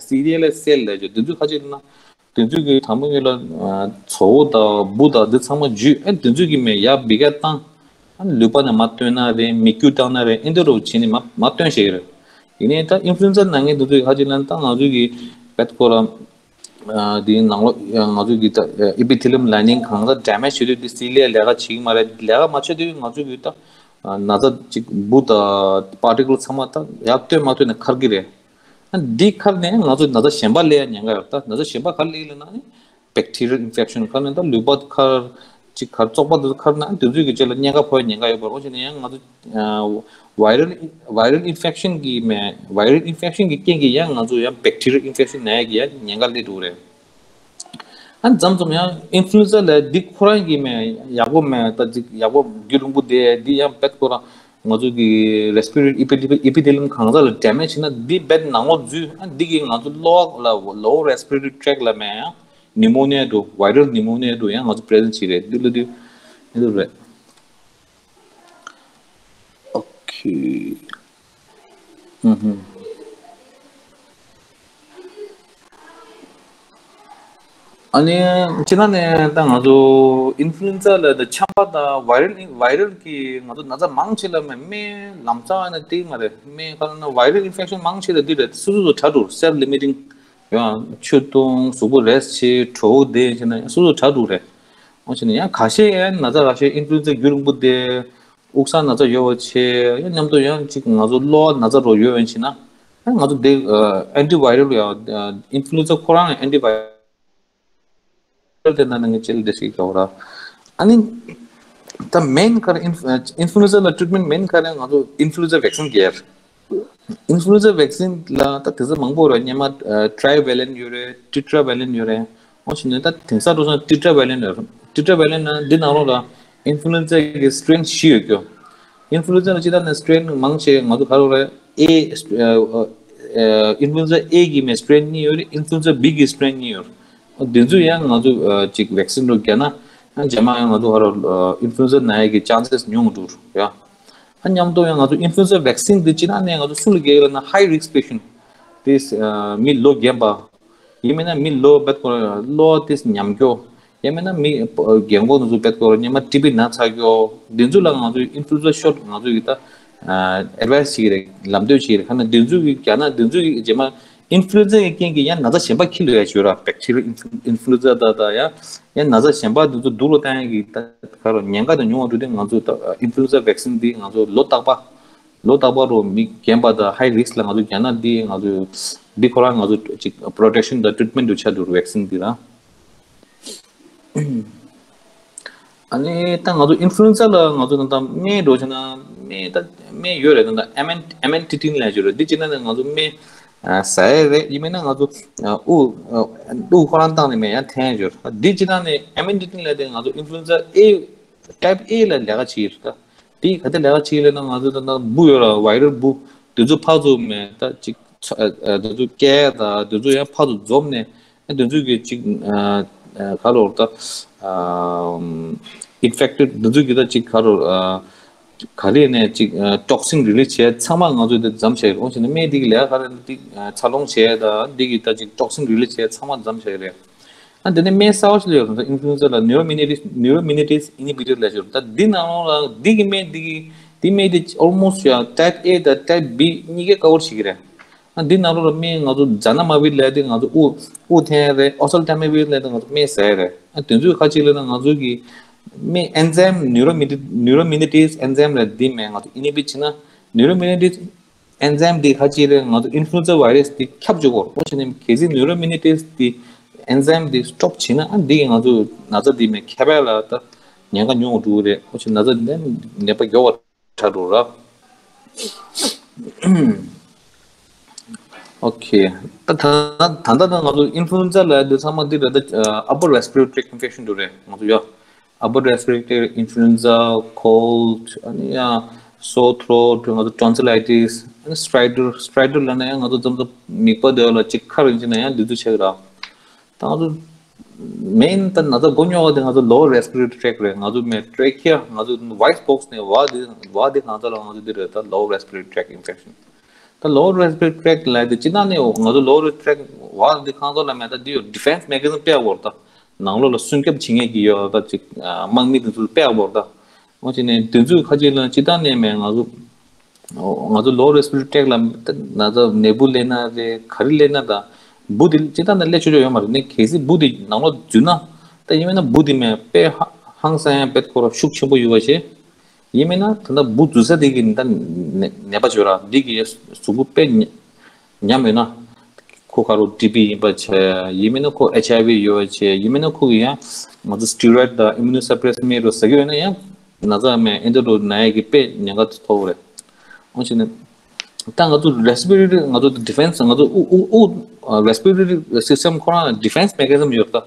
སི་ལི་ཡ་ལ་སེལ་ལ་ཅོ་དེ་ཚོ་ཁ་ཅིག་ན་དེ་ཚོ་གི་དང་པོ་ཉིད་ལ་ཚོ་བོ་དང་འབུ་དང་འདི་ཚང་མ་འཇུས། ཨ་དེ་ཚོ་གི་མེ་ཡ་བི་ག་བཏང་། ཨ་ལུད་པ་ནས་མ་བཏོན་ན་རེད། མིག་རྒྱུ་བཏང་ན་རེད། ཨེ་འདི་རུ་བྱས་ནས་མ་མ་བཏོན་ཤེས་རེད། ཡིན་ནའི་ད་ཨིན་ཕུ་ལུན་ཛ་ན་མཁན་དེ་ཚོ་གི་ཁ་ཅིག་ལ་ད་ང་ཚོ་གི་བེད་ཁོ་ར་དེའི་ནང་ལོགས་ང་ཚོ་གི་ད་ཨེ་པི་ཐི་ལི་ཡམ་ལའི་ནིང་གང་ལ་ཌེ་མེཇ་བྱེད་དུས་དེ་སི་ལི་ཡ་ལས་ཀ་བྱེད་ཀྱི་མ་རེད། ལས་ཀ་མ་བྱེད་དུས་ང་ཚོ་གི་ད་ན་ཚ་ཅིག་འབུ་དང་པར་ཊི་ཀལ་ཚང་མ་ད་ཡར་བཏོན་མ་བཏོན་ནས་འཁར་གི་རེད། ཨ་འདི་འཁར་ནས་ང་ཚོ་ན་ཚ་གཞན་པ་སླེབས་ཡ་ཉེན་ཁ་ཡོད། ད་ན་ཚ་གཞན་པ་ག་རེ་སླེབས་ལབ་ན་ནི་བེག་ཊི་རི་ཡལ་ཨིན་ཕེག་ཤན་འཁར་ནས་ད་ལུད་པ་འཁར་ཅིག་འཁར་བཙོག་པ་དེ་ཚོ་འཁར་ན་དེ་ཚོའི་གི་རྗེས་ལ་གཉན་ཁ་ཕོག་ཡ་ཉེན་ཁ་ཡོད་པ་རེད། འོ་བྱས་ན་ཡང་ང་ཚོ་ཝའི་རལ་ཝའི་རལ་ཨིན་ཕེག་ཤན་གི་མེ་ཝའི་རལ་ཨིན་ཕེག་ཤན་གི་རྐྱེན་གྱིས་ཡང་ང་ཚོ་ཡང་བེག་ཊི་རི་ཡལ་ཨིན་ཕེག་ཤན་ན་ཡ་གི་ཡང་ཉེན་ཁ་སླེབས་འགྲོ་གི་རེད། ཨ་མཚམས་མཚམས་ཡང་ཨིན་ཕུ་ལུན་ཛ་ལབ་འདི་ཁོ་རང་གི་མེ་ཡག་པོ་མེ་ད་ཅིག་ཡག་པོ་རྒྱུན་རིང་པོ་བསྡད་འདི་ཡང་བེད་ཁོ་རང་ང་ཚོ་གི་རེ་སི་པི་རེ་ཊ་རི་ཨི་པི་ཐི་ལི་ཡམ་གང་ཟག་ལ་ཌེ་མེཇ་བྱས་ན་འདི་བེད་ནང་ལོགས་འཛུལ། ཨ་འདི་གི་ང་ཚོ་ལོ་ལ་ལོ་ཝར་རེ་སི་པི་རེ་ཊ་རི་ཊེག་ལ་མེ་ཡང་ནིའུ་མོ་ནི་ཡ་འགྲོ་ཝའི་རལ་ནིའུ་མོ་ནི་ཡ་འགྲོ་ཡང་ང་ཚོ་པི་རེ་ཟེན་ཊི་བྱེད་རེད། འདི་ལ་འདི་འདི་རེད། ཨོ་ཁེ། ཧུམ་ཧུམ། ཨ་ནི་སྤྱིར་ན་ནས་ད་ང་ཚོ་ཨིན་ཕུ་ལུན་ཛ་ལ་ད་ཆམ་པ་དང་ཝའི་རལ་ཝའི་རལ་གྱི་ང་ཚོ་ན་ཚ་མང་ཆེ་ལ་མེ་མེ་ལམ་སང་ཨ་ནི་དེ་མ་རེད། མེ་ག་ལ་ན་ཝའི་རལ་ཨིན་ཕེག་ཤན་མང་ཆེ་ལ་འདི་རེད། སོ་སོ་སོ་དྲག་འགྲོ་སེལ་ལི་མི་ཊིང་ཡང་ཆུ་བཏུང་གཟུགས་པོ་རེ་སི་ཊི་བྱེད་བྲོ་བོ་བསྡད་བྱས་ན་ཡང་སོ་སོ་དྲག་འགྲོ་རེད། འོ་བྱས་ན་ཡང་ཁ་ཤས་ཡང་ན་ཚ་ཁ་ཤས་ཨིན་ཕུ་ལུན་ཛ་རྒྱུན་རིང་པོ་བསྡད། དབུགས་སང་ན་ཚ་ཡོད་པ་བྱས་ཡང་མཉམ་དུ་ཡང་ཅིག་ང་ཚོ་གློ་བ་ན་ཚ་རོ་ཡོད་པ་ཡིན་ན་ཡང་ང་ཚོ་དེ་ཨེན་ཊི་ཝའི་རལ་ཡང་ཨིན་ཕུ་ལུན་ཛ་ཁོ་རང་ཡང་ཨེན་ཊི་ཝའི་རལ་དེ་ན་ནང་གི་ཅིལ་དེ་ཞིག་ཡོད་ར། ཨ་ནི་ད་མེན་ག་རེ་ཨིན་ཨིན་ཕུ་ལུན་ཛ་ལ་ཊི་རིཊ་མེན་ཊི་མེན་ག་རེ་ང་ཚོ་ཨིན་ཕུ་ལུན་ཛ་ཝེག་སིན་རྒྱག་ཨིན་ཕུ་ལུན་ཛ་ཝེག་སིན་ལ་ད་དེ་ཚོ་མང་པོ་རེད། སྔོན་མ་ཊི་རའི་ཝེ་ལེན་ཊི་ཡོད་རེད། ཊི་ཊྲ་ཝེ་ལེན་ཊི་ཡོད་རེད། འོ་བྱས་ནས་ད་དེང་སང་འགྲོ་སོང་ཊི་ཊྲ་ཝེ་ལེན་ཊི་ཡོད་རེད། ཊི་ཊྲ་ཝེ་ལེན་ཊི་ན་འདི་ནང་ལོགས་ལ་ཨིན་ཕུ་ལུན་ཛ་གི་སི་ཊེན་བཞི་ཡོད་རྒྱུ། ཨིན་ཕུ་ལུན་ཛ་ལ་སྤྱིར་བཏང་ནས་སི་ཊེན་མང་ཆེ་ང་ཚོ་ག་རེ་རེད། ཨེ་ཨིན་ཕུ་ལུན་ཛ་ཨེ་གི་མེ་སི་ཊེན་གཉིས་ཡོད་རེད། ཨིན་ཕུ་ལུན་ཛ་བི་གི་སི་ཊེན་གཉིས་ཡོད་རེད། འོ་དེ་ཚོ་ཡང་ང་ཚོ་ཅིག་ཝེག་སིན་རུ་བརྒྱབ་ན་ཡང་རྗེས་མ་ཡང་ང་ཚོ་ག་རེ་ཨིན་ཕུ་ལུན་ཛ་ན་ཡ་གི་ཅན་སེ་སི་ཉུང་དུ་འགྲོ་ཡ། ཨ་མཉམ་དུ་ཡང་ང་ཚོ་ཨིན་ཕུ་ལུན་ཛ་ཝེག་སིན་འདི་སྤྱིར་བཏང་ནས་ང་ཚོ་སུ་ལ་རྒྱག་ཡོད་ལབ་ན་ཧའི་རིསྐ་པེ་ཤེན་ཊི། དེ་མི་ལོ་རྒན་པ། ཡིན་མིན་ན་མི་ལོ་བེད་ཁོ་ལོ་དེ་ཉམས་རྒྱུ། ཡིན་མིན་ན་མི་རྒན་གོག་ཚོ་བེད་ཁོ་སྔོན་མ་ཊི་བི་ན་ཚ་རྒྱུ། འདི་ཚོ་ལ་ང་ཚོ་ཨིན་ཕུ་ལུན་ཛ་ཤོཊ་ང་ཚོ་ཡི་ད་ཨེ་ཌི་ཝའི་སི་བྱེད་ཀྱི་རེད། ལམ་སྟོན་བྱེད་ཀྱི་རེད། ཁ་ན་འདི་ཚོ་གི་རྒྱ་ནག་འདི་ཚོ་གི་རྗེས་མ་ཨིན་ཕུ་ལུན་ཛ་གི་རྐྱེན་གྱིས་ཡང་ན་ཚ་གཞན་པ་ཁྱི་ལོ་ཡ་བྱོས་ར། བེག་ཊི་རི་ཡལ་ཨིན་ཕུ་ལུན་ཛ་ད་ད་ཡ། ཡང་ན་ཚ་གཞན་པ་འདི་ཚོ་སྡུག་རུ་བཏང་ཡ་གི་ད་ག་རེ་ཉེན་ཁ་དང་ཉུང་བ་འགྲོ་དུས་ང་ཚོ་ད་ཨིན་ཕུ་ལུན་ཛ་ཝེག་སིན་འདི་ང་ཚོ་ལོ་རྟག་པ་ལོ་རྟག་པ་རུ་མི་རྒན་པ་དང་ཧའི་རིསྐ་ལ་ང་ཚོ་རྒྱ་ནག་འདི་ང་ཚོ་འདི་ཁོ་རང་ང་ཚོ་ཅིག་པོ་རོ་ཊེག་ཤན་དང་ཊི་རིཊ་མེན་ཊི་དུ་ཆགས་འདུག་ཝེག་སིན་འདི་ར། ཨ་ནི་ད་ང་ཚོ་ཨིན་ཕུ་ལུན་ཛ་ལ་ང་ཚོ་ད་ལྟ་སྨན་འགྲོ་བྱས་ན་སྨན་ད་སྨན་ཡོད་རེད། ད་ལྟ་ཨེམ་ཨེན་ཨེམ་ཨེན་ཊི་ཊིན་ལབ་ཡོད་རེད། འདི་བྱས་ན་ང་ཚོ་སྨན་ཟ་ཡ་རེད། ཡིན་མིན་ན་ང་ཚོ་དབུགས་དབུགས་ཁོ་རང་བཏང་ནས་སྨན་ཡང་འཐེན་ཡོད་རེད། འདི་བྱས་ན་ནི་ཨེམ་ཨེན་ཊི་ཊིན་ལབ་དེ་ང་ཚོ་ཨིན་ཕུ་ལུན་ཛ་ཨེ་ཊའིབ་ཨེ་ལ་ལས་ཀ་བྱེད་ཀྱི་རེད། ད་དེ་ག་དེ་ལས་ཀ་བྱེད་ཀྱི་ལབ་ན་ང་ཚོ་ད་ལྟ་འབུ་ཡོད་ར། ཝའི་རལ་འབུ་དེ་ཚོ་ཕར་ཚུར་མེ་ད་ཅིག་ཚ་ཨ་དེ་ཚོ་སྐྱེལ་ད་དེ་ཚོ་ཡང་ཕར་ཚུར་འཛོམས་ནས་ཨ་དེ་ཚོ་གི་ཅིག་ཨ་ཨ་ག་རེ་ད་ཨ་ཨིན་ཕེག་ཊེཌ་དེ་ཚོ་གི་ད་ཅིག་ག་རེ་ཨ་ག་རེ་ནས་ཅིག་ཊོག་སིན་རི་ལིས་བྱས་ཚང་མ་ང་ཚོས་དེ་མཚམས་བཞག་ཡོད། འོ་བྱས་ནས་སྨན་འདི་གི་ལས་ཀ་ག་རེ་འདི་འཚར་ལོངས་བྱས་ད་འདི་གི་ད་ཅིག་ཊོག་སིན་རི་ལིས་བྱས་ཚང་མ་མཚམས་བཞག་ཡོད་རེད། ཨ་དེ་ནས་སྨན་གསར་པ་ཞིག་ལ་ཡོད་རེད། ཨིན་ཕུ་ལུན་ཛ་ལ་ནིའུ་རོ་མི་ནི་ཊིས་ནིའུ་རོ་མི་ནི་ཊིས་ཨིན་ཧི་བི་ཊར་ལབ་ཡོད་རེད། ད་འདི་ནང་ལོགས་ལ་འདི་གི་སྨན་འདི་གི་འདི་སྨན་འདི་ཨོལ་མོ་སི་ཡང་ཊའིབ་ཨེ་དང་ཊའིབ་བི་གཉིས་ཀས་ཀ་བར་བྱེད་ཀྱི་རེད། ཨ་འདི་ནང་ལོགས་ལ་སྨན་ང་ཚོ་ཛ་ན་མ་བི་ལབ་དེ་ང་ཚོ་དབུགས་དབུགས་འཐེན་ཡ་རེད། ཨོ་སེལ་ཊ་མི་བིར་ལབ་དེ་ང་ཚོ་སྨན་ཟ་ཡ་རེད། ཨ་དེ་ཚོའི་ཁ་ཅིག་ལབ་ན་ང་ཚོ་གི་སྨན་ཨེན་ཛའིམ་ནིའུ་རོ་མི་ནི་ནིའུ་རོ་མི་ནི་ཊིས་ཨེན་ཛའིམ་ལབ་འདི་སྨན་ང་ཚོ་ཨིན་ཧི་བི་ཊ་བྱས་ན་ནིའུ་རོ་མི་ནི་ཊིས་ཨེན་ཛའིམ་འདི་ཁ་ཅིག་རེད། ང་ཚོ་ཨིན་ཕུ་ལུན་ཛ་ཝའི་རས་འདི་ཁྱབ་འཇུག་གོ། འོ་བྱས་ནས་གལ་སྲིད་ནིའུ་རོ་མི་ནི་ཊིས་འདི་ཨེན་ཛའིམ་འདི་སི་ཊོབ་བྱས་ན་ཨ་འདི་གིས་ང་ཚོ་ན་ཚ་འདི་མེ་ཁྱབ་པ་ལ་ད་ཉེན་ཁ་ཉུང་བ་འགྲོ་གི་རེད། འོ་བྱས་ན་ཚ་འདི་ནད་པ་མགྱོགས་པ་དྲག་འགྲོ་ར། ཨོ་ཁེ། ད་ད་ད་ད་ང་ཚོ་ཨིན་ཕུ་ལུན་ཛ་ལབ་འདི་ཚང་མ་འདི་རེད། ད་ཨ་པར་རེ་སི་པི་རེ་ཊོ་རི་ཨིན་ཕེག་ཤན་འདི་རེད། ང་ཚོ་ཡ་ཨ་པར་རེ་སི་པི་རེ་ཊོ་རི་ཨིན་ཕུ་ལུན་ཛ། ཁོལཌ། ཨ་ནི་ཡ་སོར་ཐྲོཊ། ང་ཚོ་ཊོན་སི་ལའི་ཊིས། ཨ་ནི་སི་ཊ་རའི་ཌལ། སི་ཊ་རའི་ཌལ་ལབ་ན་ཡང་ང་ཚོ་མཚམས་མཚམས་མིད་པ་འདི་ལ་ཅིག་ཁ་རེ་བྱས་ན་ཡང་འདི་ཚོ་ཆགས་ཀྱི་རེད། ད་ང་ཚོ་ མེན་ད་ན་ཚ་མགོ་རྙོག་པ་དེ་ང་ཚོ་lower respiratory tract རེད། ང་ཚོ་མེ་trachea ང་ཚོ་voice box ནས་བ་དེ་བ་དེ་གང་ཚ་ལ་ང་ཚོ་དེ་རེད། ད་lower respiratory tract infection ད་lower respiratory tract ལ་དེ་སྤྱི་བཏང་ནས་ང་ཚོ་lower respiratory tract བ་དེ་གང་ཚ་ལ་མེ་ད་དེ་ཡོད་defense mechanism དཔེ་ཡག་པོ་རེད། ད་ནང་ལོགས་ལ་སྲུང་སྐྱོབ་བྱེད་མཁན་གྱི་ཡོད་ད་ཅིག་དམག་མི་དེ་ཚོ་དཔེ་ཡག་པོ་རེད། ད་འོ་ཅི་ནས་དེ་ཚོས་ཁ་ཅིག་ལ་སྤྱི་བཏང་ནས་མེ་ང་ཚོ་ང་ཚོ་lower respiratory tract ལ་ན་ཚ་ནད་འབུ་སླེབས་ན་རེད། ག་རེ་སླེབས་ན་ད་འབུ་དེ་ཅི་ལྟར་ན་སླེབས་ཆོག་ཆོག་ཡོད་མ་རེད། ནས་གལ་སྲིད་འབུ་དེ་ནང་ལོགས་འཛུལ་ན་ད་ཡིན་མིན་ན་འབུ་དེ་མེད་དཔེ་ཧ་ཧང་སང་ཡང་དཔེ་ཁོ་ར་ཤུགས་ཆེན་པོ་ཡོད་པ་བྱས། ཡིན་མིན་ན་ད་ལྟ་འབུ་འཛུལ་ས་དེ་གི་ད་ནད་པ་བྱོས་ར་འདི་གི་གཟུགས་པོ་དཔེ་ཉམས་ཡོད་ན་ཁོ་ག་རུ་ཊི་བི་ཡིན་པ་བྱས། ཡིན་མིན་ན་ཁོ་ཨེཆ་ཨའི་ཝི་ཡོད་པ་བྱས། ཡིན་མིན་ན་ཁོ་གི་ཡང་ང་ཚོ་སི་ཊི་རོ་ཡིཌ་དང་immunosuppressant མེད་རུ་ཟ་གི་ཡོད་ན་ཡང་ན་ཚ་མེད་ཨེ་འདྲ་རུ་ན་ཡ་གི་དཔེ་ཉེན་ཁ་མཐོ་བོ་རེད། འོ་ཅི་ནས་ད་ང་ཚོ་respiratory ང་ཚོ་defense ང་ཚོ་དབུགས་དབུགས་དབུགས་respiratory system ཁོ་རང་defense mechanism ཡོད་ད།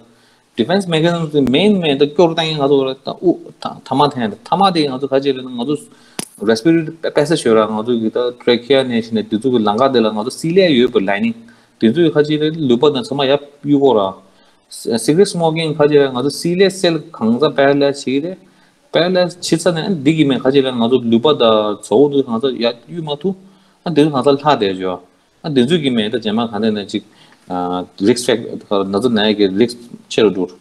defense mechanism དེ་main main ད་སྐྱོར་བཏང་ཡིན་ང་ཚོ་ད་དབུགས་ཐ་མ་འཐེན་ཐ་མ་དེ་ང་ཚོ་ག་ཅི་རེད་ན་ང་ཚོ་respiratory passage ཡོད་ར། ང་ཚོ་གི་ད་trachea ནས་བྱས་ནས་དེ་ཚོ་གི་ལམ་ཁ་དེ་ལ་ང་ཚོ་cilia ཡོད་པ་lining དེ་ཚོ་གི་ག་ཅི་རེད་ལུད་པ་དང་ཚང་མ་ཡར་གཡུག་གོ་ར། cigarette smoking ག་ཅི་རེད་ང་ཚོ་cilia cell གང་ཚ་paralyze བྱེད་ཀྱི་རེད། paralyze བྱེད་ཚ་ནས་འདི་གི་མེད་ག་ཅི་རེད་ང་ཚོ་ལུད་པ་དང་ཚོ་བོ་དེ་གང་ཚ་ཡར་གཡུག་མ་ཐུབ། ཨ་འདི་ཚོ་གང་ཚ་ལྷག་བསྡད་ཆོག་ཨ་འདི་ཚོ་གི་མེད་ད་རྗེས་མ་གང་ལྟར་ན་ཅིག risk factor ན་ཚ་ན་ཡ་གི་risk ཆེ་རུ་འགྲོ།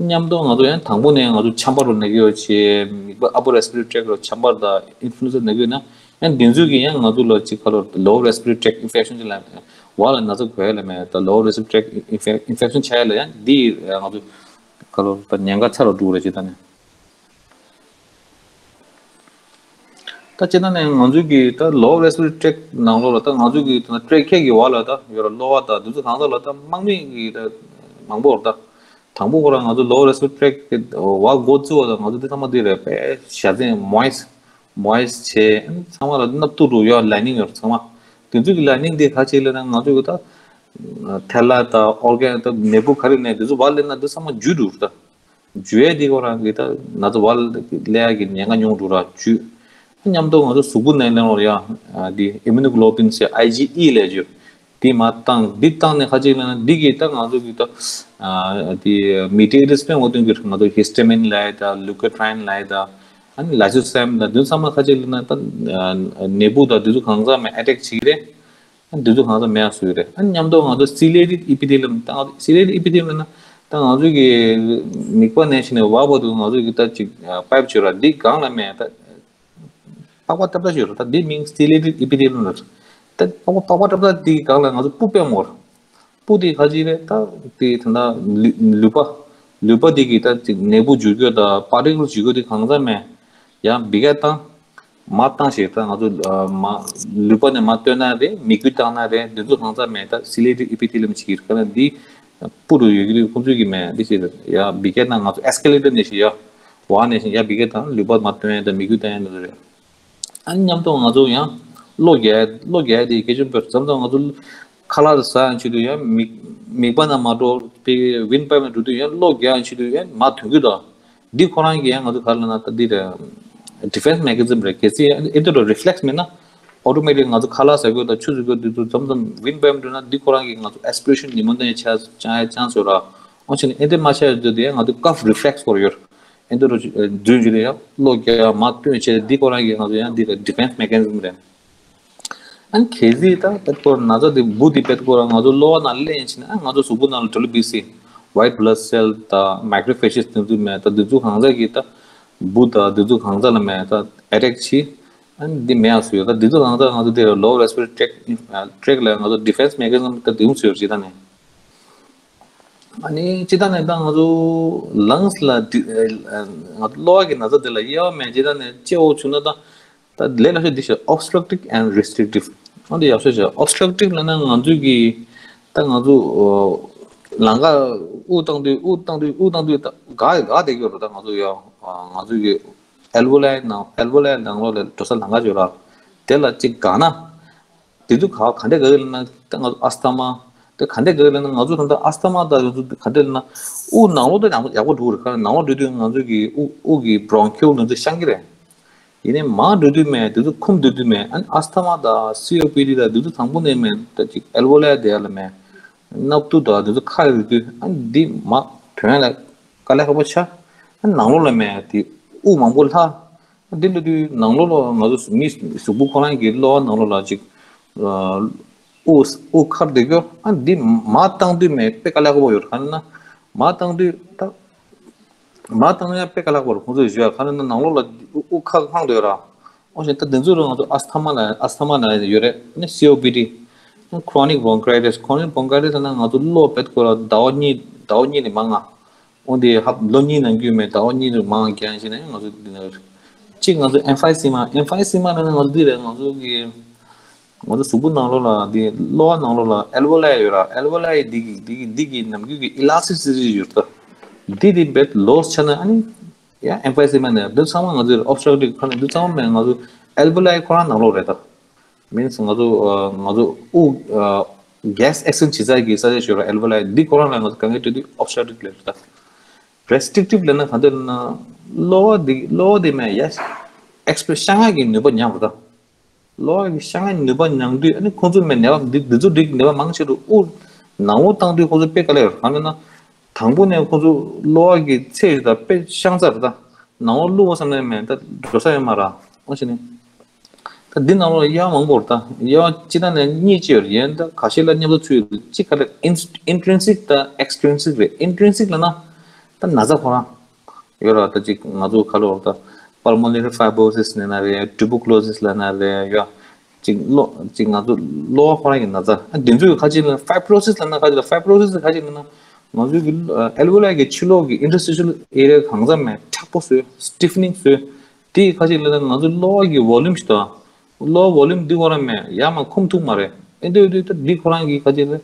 མཉམ་དུ་ང་ཚོ་ཡང་དང་པོ་ནས་ང་ཚོ་ཆམ་པ་རུ་ན་གི་ཡོད་ཆེ། མིག་པ་upper respiratory tract རུ་ཆམ་པ་དང་influenza ན་གི་ཡོད་ན་ཡང་འདི་ཚོ་གི་ཡང་ང་ཚོ་ལ་ཅིག་ག་ལོ་lower respiratory tract infection ཅིག་ལ་བ་ལ་ན་ཚ་འགོས་ལ་མེད་ད་lower respiratory tract infection ཆ་ཡ་ལ་ཡང་འདི་ང་ཚོ་ག་ལོ་ད་ཉེན་ཁ་ཚ་རུ་འགྲོ་རེད་ཅེས་ད་ནས། ད་སྤྱིར་བཏང་ནས་ང་ཚོའི་གི་ད་lower respiratory tract ནང་ལོགས་ལ་ད་ང་ཚོའི་གི་ད་trachea གི་བར་ལ་ད་ཡོད་ར་གློ་བ་ད་འདི་ཚོ་གང་ཚ་ལ་ད་དམག་མི་གི་ད་མང་པོ་ར་ད་དང་པོ་ཁོ་རང་ང་ཚོ་lower respiratory tract གི་བར་འགོ་བཙུགས་པ་ད་ང་ཚོ་འདི་ཚང་མ་འདི་རེད་པས་བཞའ་ཚན་moist moist བྱས་ཚང་མ་ལ་སྣབས་ཏུ་རུ་ཡོད་lining ཡོད་ཚང་མ་འདི་ཚོའི་གི་lining འདི་ག་ཅིག་ལ་ན་ང་ཚོའི་གི་ད་ཐལ་ལ་ད་organ ད་མེ་བུ་ག་རེ་ནས་འདི་ཚོ་བར་ལ་ན་འདི་ཚང་མ་འཇུ་འགྲོ་ད། འཇུ་ཡས་འདི་ཁོ་རང་གི་ད་ན་ཚ་བར་ལ་ཡ་གི་ཉེན་ཁ་ཉུང་འགྲོ་ར་འཇུ། མཉམ་དུ་ང་ཚོ་གཟུགས་པོ་ནས་ལེན་རོགས་ཡ་འདི་immunoglobulin ཟེར་ཨའི་ཇི་ཨི་ལས་འཇུ། འདི་མ་བཏང་འདི་བཏང་ནས་ཁ་ཅིག་ལ་ན་འདི་གི་ད་ང་ཚོ་གི་ད་འདི་mediators དཔེ་འོ་དོན་གི་ང་ཚོ་histamine ལ་ཡ་ད་leukotriene ལ་ཡ་ད་ཨ་ནི་lysozyme ད་འདི་ཚང་མ་ཁ་ཅིག་ལ་ན་ད་ནད་འབུ་ད་འདི་ཚོ་གང་ཟག་མ་attack བྱེད་ཀྱི་རེད། ཨ་འདི་ཚོ་གང་ཚ་མེད་ཡ་བཟོས་རེད། ཨ་མཉམ་དུ་ང་ཚོ་ciliated epithelium ད་ང་ཚོ་ciliated epithelium ན་ད་ང་ཚོ་གི་མིད་པ་ནས་བྱས་ནས་བར་བར་དུ་ང་ཚོ་གི་ད་ཅིག་pipe བྱོས་ར་འདི་སྒང་ལ་མེད་ད་པགས་པ་ཏབ་ཏབ་བྱོས་ར་ད་འདི་མིང་ciliated epithelium ལ་ད་པགས་པ་པགས་པ་ཏབ་ཏབ་འདི་སྒང་ལ་ང་ཚོ་སྤུ་པད་མོ་ར་སྤུ་དེ་ག་ཅིག་རེད་ད་དེ་ད་ལུ་ལུད་པ་ལུད་པ་དེ་གི་ད་ཅིག་ནད་འབུ་འཇུ་སྐྱོ་ད་particles འཇུ་སྐྱོ་དེ་གང་ཚ་མེད་ཡང་འབི་ག་བཏང་མ་བཏང་ཞིག་ད་ང་ཚོ་མ་ལུད་པ་ནས་མ་བཏོན་ན་རེད། མིག་དཔེ་བཏང་ན་རེད། འདི་ཚོ་གང་ཚ་མེད་ད་ciliated epithelium ཅིག་གི་ཁ་ན་འདི་སྤུ་རུ་ཡོད་ཀྱི་དུས་ཁོང་ཚོས་ཀྱི་མེད་འདི་ཞིག་རེད། ཡ་འབི་ག་ན་ང་ཚོ་escalator ནས་ཞིག་ཡ་བ་ནས་ཞིག་ཡ་འབི་ག་དང་ལུད་པ་མ་བཏོན་ཡ་ད་མིག་དཔེ་བཏང་ཡ་འདི་ཚོ་རེད། ཨ་ནི་མཉམ་དུ་ང་ཚོ་ཡང་གློ་རྒྱག་གློ་རྒྱག་དེ་སྐད་ཆ་དཔེ་མཚམས་མཚམས་ང་ཚོ་ཁ་ལག་ཟ་ཡང་ཆེད་དུ་ཡང་མིག་མིད་པ་ན་མ་འགྲོ་པའི་windpipe ན་འགྲོ་དུས་ཡང་གློ་རྒྱག་ཡང་ཆེད་དུ་ཡང་མ་ཐོན་གི་དོ། འདི་ཁོ་རང་གིས་ཡང་ང་ཚོ་ག་ལ་ན་ད་འདི་རེད། defense mechanism རེད། གལ་སྲིད་ཨེ་འདི་འདྲ་reflex མེད་ན་automatic ང་ཚོ་ཁ་ལག་ཟ་དགོས་དང་ཆུ་ཟ་དགོས་འདི་ཚོ་མཚམས་མཚམས་wind bam འགྲོ་ན་འདི་ཁོ་རང་གིས་ང་ཚོ aspiration ནི་མོ་འདི་ཆ་ཆ་ཆ་ཆ་ཟོ་ར། འོ་ཆེ་ནི་ཨེ་འདི་མ་ཆ་ཡོད་དེ་ཡང་ང་ཚོ་cough reflex སྐོར་ཡོད། ཨེ་འདི་རུ་འཛུལ་འཇུ་ཡང་གློ་རྒྱག་མ་སྟོན་བྱས་འདི་ཁོ་རང་གིས་ང་ཚོ་ཡང་འདི་ལ་defense mechanism རེད། ཨ་ནི་གལ་སྲིད་ད་དཔེ་ཁོ་ན་ཚ་དེ་འབུ་དེ་དཔེ་ཁོ་རང་ང་ཚོ་གློ་བ་ནང་སླེབས་ཡིན་ཕྱིན་ཨ་ང་ཚོ་གཟུགས་པོ་ནང་ལ་W B C white blood cell དང་macrophages དེ་ཚོ་མེད་ད་དེ་ཚོ་གང་ཟག་གི་ད་འབུ་དང་དེ་ཚོ་གང་ཟག་ལ་མེད་ད་attack བྱེད། ཨ་ནི་འདི་མེད་ཡ་སུ་ཡོད་ད་དེ་ཚོ་གང་ཟག་ང་ཚོ་དེ་lower respiratory tract tract ལ་ང་ཚོ་defense mechanism ད་དེ་ཚོ་ཡོད་ཅི་ད་ནས། ཨ་ནི་སྤྱི་བཏང་ནས་ད་ང་ཚོ་lungs ལ་ང་ཚོ་གློ་བ་གི་ན་ཚ་དེ་ལ་དབྱེ་བ་མེད་སྤྱི་བཏང་ནས་སྐྱེ་བོ་བྱུང་ན་ད་ད་ལས་སླ་ཤོས་འདི་ཞིག་obstructive and restrictive འོ་འདི་ཡག་ཤོས་ཞིག obstructive ལ་ན་ང་ཚོས་ཀྱི་ད་ང་ཚོ་ལམ་ཁ་དབུགས་བཏང་དུས་དབུགས་བཏང་དུས་དབུགས་བཏང་དུས་ད་འགག་འགག་བསྡད་ཀྱི་ཡོད་རེད། ད་ང་ཚོ་ཡ་ང་ཚོ་གི་alveoli ནང་alveoli ནང་ལོགས་ལ་འགྲོ་ས་ལམ་ཁ་ཅིག་ཡོད་ར་དེ་ལ་གཅིག་འགག་ན། དེ་ཚོ་ག་ག་འདྲས་ག་ལ་ན་ད་ང་ཚོ་asthma དེ་ག་འདྲས་ག་ལ་ན་ང་ཚོ་ད་ལྟ་asthma ད་ང་ཚོ་ག་འདྲས་ལ་ན་དབུགས་ནང་ལོགས་ད་ཡག་པོ་ཡག་པོ་འགྲོ་གི་རེད། ག་ནང་ལོགས་འགྲོ་དུས་ང་ཚོ་གི་དབུགས་དབུགས་ཀྱི་bronchiole ནང་ཚོ་བཤང་གི་རེད། ཡིན་ནའི་མར་འགྲོ་དུས་མེད་དེ་ཚོ་འཁུམ་འགྲོ་དུས་མེད། ཨ་ནི་asthma ད་C O P D ད་དེ་ཚོ་དང་པོ་ནས་མེད་ད་ཅིག་alveoli དེ་ཡ་ལ་མེད། སྣབས་ཏུ་ད་དེ་ཚོ་ཁ་རུ་དུས་ཨ་ནི་འདི་མ་ དོན་ལ་དཀའ་ལས་ཁག་པོ་ཆགས། ནང་ལོགས་ལ་མེད་དེ་དབུགས་མང་པོ་ལྷག། འདི་ལ་དུས་ནང་ལོགས་ལ་ང་ཚོ་མི་གཟུགས་པོ་ཁོ་རང་གི་གློ་བ་ནང་ལོགས་ལ་ཅིག་དབུགས་དབུགས་འཁར་བསྡད་རྒྱུ། ཨ་འདི་མར་བཏང་དུས་མེད་དཔེ་དཀའ་ལས་ཁག་པོ་ཡོད། ག་རེ་ན་མར་བཏང་དུས་ད་མར་བཏང་ཡང་དཔེ་དཀའ་ལས་ཁག་པོ་རེད། ཁོང་ཚོས་བརྗོད་ཡ་ག་རེ་ན་ནང་ལོགས་ལ་དབུགས་འཁར་འཁར་འདུག་ར། འོ་བྱས་ད་དེ་ཚོ་རུ་ང་ཚོ་asthma ལ་asthma ལ་ཡོད་རེད། ནི་C O P D, chronic bronchitis, chronic bronchitis ལ་ན་ང་ཚོ་གློ་བེད་ཁོ་ལ་ཟླ་བ་གཉིས་ཟླ་བ་གཉིས་ལས་མང་ང་། འོ་དེ་ཧབ་ལོ་གཉིས་ནང་རྒྱུས་མེད་ཟླ་བ་གཉིས་ལས་མང་ང་རྒྱག་ཡིན་ཞེ་ན་ང་ཚོ་འདི་ན་གཅིག་ང་ཚོ་emphysema, emphysema ལ་ན་ང་ཚོ་འདི་རེད། ང་ཚོ་གི་ང་ཚོ་གཟུགས་པོ་ནང་ལོགས་ལ་འདི་གློ་བ་ནང་ལོགས་ལ་alveoli ཡོད་ར། alveoli འདི་གི་འདི་གི་འདི་གི་ནམ་རྒྱུན་གི་elasticity ཡོད་ད། འདི་འདི་བེད་loss ཆགས་ན་ཨ་ནི་ཡ་emphysema ནས་འདི་ཚང་མ་ང་ཚོའི་obstructive ཁ་ནས་འདི་ཚང་མ་ང་ཚོ་alveoli ཁོ་རང་ནང་ལོགས་རེད་ད། means ང་ཚོ་ང་ཚོ་དབུགས་gas exchange བྱེད་ས་གི་ས་ཆ་ཞོར་alveoli འདི་ཁོ་རང་ལ་ང་ཚོ་གང་གི་དུས་དུས་obstructive ལབ་རེད་ད། restrictive ལབ་ན་གང་འདོད་ལབ་ན་གློ་བ་འདི་གློ་བ་འདི་མེད་ཡ་express བཤང་ཡག་གི་ནུས་པ་ཉམས་རེད་ད། གློ་བ་གི་བཤང་ཡག་ནུས་པ་ཉམས་དུས་ཨ་ནི་ཁོང་ཚོ་མེད་ནད་པ་འདི་འདི་ཚོ་འགྲིག་ནད་པ་མང་ཆེ་རུ་དབུགས་ནང་ལོགས་བཏང་དུས་ཁོང་ཚོ་དཔེ་དཀའ་ལས་ཡོད་རེད། གང་ལབ་ན་དང་པོ་ནས་ཁོང་ཚོ་གློ་བ་གི་ཚད་ཞིག་དང་དཔེ་བཤང་ཚར་རེད་ད། ནང་ལོགས་བླུགས་པ་བསམ་ནས་མེད་ད་འགྲོ་ས་ཡོད་མ་རེད། འོ་བྱས་ནས་ད་འདི་ནང་ལོགས་དབྱེ་བ་མང་པོ་རེད་ད། དབྱེ་བ་སྤྱི་བཏང་ནས་གཉིས་ཅིག་ཡོད་རེད། ཡིན་ད་ཁ་ཤས་ལ་མཉམ་དུ་ཚུད་ཡོད་རེད། གཅིག་ག་རེ་intrinsic དང་extrinsic རེད། intrinsic ལབ་ན་ད་ན་ཚ་ཁོ་རང་ཡོད་ར། ད་ཅིག་ང་ཚོ་ག་ལབ་ད་pulmonary fibrosis ལབ་ན་རེད། tuberculosis ལབ་ན་རེད། ཡ་ཅིག་གློ་ཅིག་ང་ཚོ་གློ་བ་ཁོ་རང་གི་ན་ཚ། ཨ་འདི་ཚོའི་ཁ་ཅིག་ལ་fibrosis ལབ་ན་ཁ་ཅིག་ལ་fibrosis ཁ་ཅིག་ལབ་ན་ང་ཚོའི་གི་alveoli གི་ཕྱི་ལོགས་ཀྱི་interstitial area གང་ཚ་མེད་མཁྲེགས་པོ་བཟོས་stiffening བཟོས། དེའི་ཁ་ཅིག་ལ་ང་ཚོ་གློ་བ་གི་volume ཞིག་དང་། གློ་བ་volume འདི་ཁོ་རང་མེད་ཡ་མ་འཁུམ་ཐུབ་མ་རེད། ཨེ་འདི་འདི་ད་འདི་ཁོ་རང་གི་ཁ་ཅིག་ལ།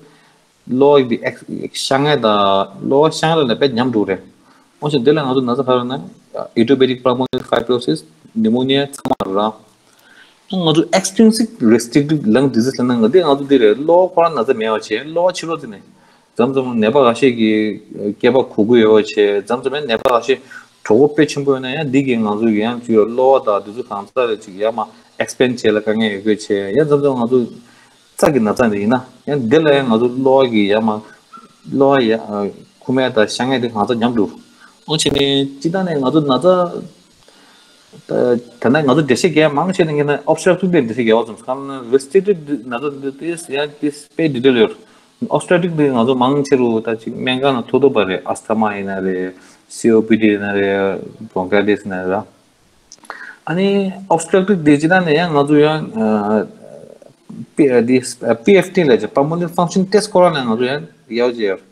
གློ་བ་གི་ཨེག་བཤང་ཡག་དང་གློ་བ་བཤང་ཡག་ལ་དཔེ་ཉམས་འགྲོ་རེད། འོ་བྱས་དེ་ལ་ང་ཚོ་ན་ཚ་ག་རེ་ན་idiopathic pulmonary fibrosis, pneumonia ཚང་མ་རེད། ང་ཚོ་extrinsic restrictive lung disease ལབ་ན་ང་དེ་ང་ཚོ་འདི་རེད། གློ་བ་ཁོ་རང་ན་ཚ་མེད་པ་བྱས་གློ་བ་ཕྱི་ལོགས་དེ་ནས་མཚམས་མཚམས་ནད་པ་ཁ་ཤས་ཀྱི་སྐེད་པ་གུག་གི་ཡོད་པ་བྱས། མཚམས་མཚམས་ནད་པ་ཁ་ཤས་གྲོད་ཁོག་དཔེ་ཆེན་པོ་ཡོད་ན་ཡང་འདི་གིས་ང་ཚོ་གི་ཡང་ཅིག་གློ་བ་དང་འདི་ཚོ་གང་ཚ་རེད་ཅིག་ཡར་མར་expand བྱེད་ལ་དཀའ་ངལ་ཡོད་དགོས་བྱས། ཡང་མཚམས་མཚམས་ང་ཚོ་རྩ་གི་ན་ཚ་འདི་ཡིན་ན་ཡང་འདི་ལ་ཡང་ང་ཚོ་གློ་བ་གི་ཡར་མར་གློ་བ་ཡ་ཁུག་མ་ཡག་དང་བཤང་ཡག་འདི་གང་ཚ་ཉམས་འགྲོ། འོ་བྱས་ནས་སྤྱིར་བཏང་ནས་ང་ཚོ་ན་ཚ་ད་ད་ནས་ང་ཚོ་འགྲེལ་བཤད་རྒྱག་མང་ཆེ་ནས་ངས་ན་obstructive ལ་འགྲེལ་བཤད་རྒྱག་པ་ཙམ་གང་ན་restrictive འདི་ན་ཚ་འདི་དེ་ཡང་དེ་དཔེ་detail ཡོད། obstructive འདི་ང་ཚོ་མང་ཆེ་རུ་ད་ཅིག་སྨན་ཁང་ནང་ཐུག་ཐུབ་པ་རེད། asthma ཡིན་ན་རེད། C O P D ཡིན་ན་རེད། bronchitis ཡིན་ན་རེད། ཨ་ནི་obstructive འདི་ཅི་ད་ནས་ཡང་ང་ཚོ་ཡང་ཨ་པི་འདི་P F T ལ་ཅིག pulmonary function test ཁོ་རང་ལ་ང་ཚོ་ཡང་ཡག་ཅིག་ཡོད།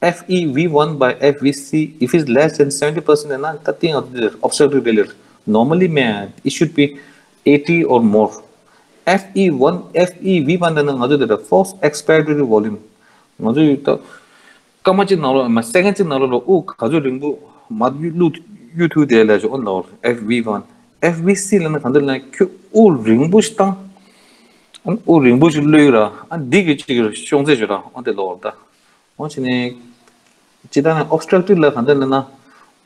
F E V one by F V C, if it's less than seventy percent ན་ད་དེ་ང་ཚོ་འདི་obstructive རེད་ལེ། Normally མེད། It should be eighty or more. F E one, F E V one ལ་ན་ང་ཚོ་འདི་forced expiratory volume ང་ཚོ་ད་སྐར་མ་གཅིག་ནང་ལོགས་མ་second གཅིག་ནང་ལོགས་ལ་དབུགས་ག་ཚོད་རིང་པོ་མར་གཡུག་གཡུག་ཐུབ་དེ་ལ་ཅིག་ཨོ་ལའོ། F V one, F V C ལ་ན་གང་འདོད་ལ་ཁྱོད་དབུགས་རིང་པོ་ཞིག་བཏང་། ཨ་དབུགས་རིང་པོ་ཞིག་གློད་ར། ཨ་འདི་གི་གཅིག་གི་ཤོང་ཚད་ཞིག་ར་ཨོ་དེ་ལོ་བར་ད། འོ་བྱས་ནས་ཇི་ལྟར་ནས་obstructive ལ་གང་འདོད་ལ་ན་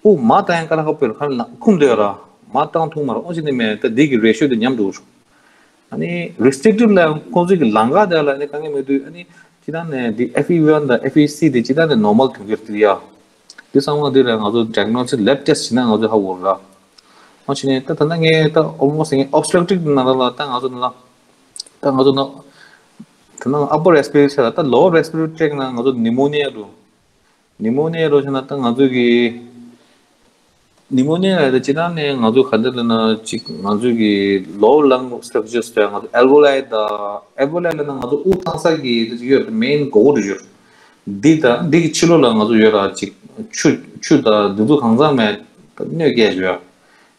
དབུགས་མར་བཏང་ཡང་དཀའ་ལས་ཁག་པོ་ཡོད་ར། ཁ་ལ་འཁུམ་སྡོད་ར། མར་བཏང་ཐུབ་མ་ར། འོ་བྱས་ནས་མེད་ད་འདི་གི་ratio དེ་ཉམས་འགྲོ། ཨ་ནི་restrictive ལ་ཁོང་ཚོས་ཀྱི་ལམ་ཁ་དེ་ལ་ནི་དཀའ་ངལ་མེད་དུས་ཨ་ནི་ཇི་ལྟར་ནས་འདི་F E one དང་F V C དེ་ཇི་ལྟར་ནས་normal ཐོན་གྱི་རེད་ཡ། འདི་ཚང་མ་འདི་ར་ང་ཚོ་diagnosis lab test བྱས་ན་ང་ཚོས་ཧ་གོ་ར། འོ་བྱས་ནས་ད་ད་ལྟ་ངས་ད་almost ངས་obstructive ནང་ལ་ད་ང་ཚོ་ནང་ལ་ད་ང་ཚོ་ནང་ད་ནང་upper respiratory tract ལ་ད་lower respiratory tract ནང་ང་ཚོ་pneumonia འགྲོ། pneumonia འགྲོ་བྱས་ན་ད་ང་ཚོ་གི pneumonia ལ་ད་ཅི་ནང་ནས་ང་ཚོ་ག་འདྲ་ལབ་ན་ཅིག་ང་ཚོ་གི་lower lung structures དང་ང་ཚོ་alveoli དང་alveoli ལབ་ན་ང་ཚོ་དབུགས་བཏང་ས་གི་ད་ཅིག་ཡོད་main སྒོ་རུ་ཡོད། འདི་དང་འདི་གི་ཕྱི་ལོགས་ལ་ང་ཚོ་ཡོད་ར་ཅིག་ཆུ་ཆུ་དང་འདི་ཚོ་གང་ཚང་མས་གནོད་སྐྱེལ་ཡོད།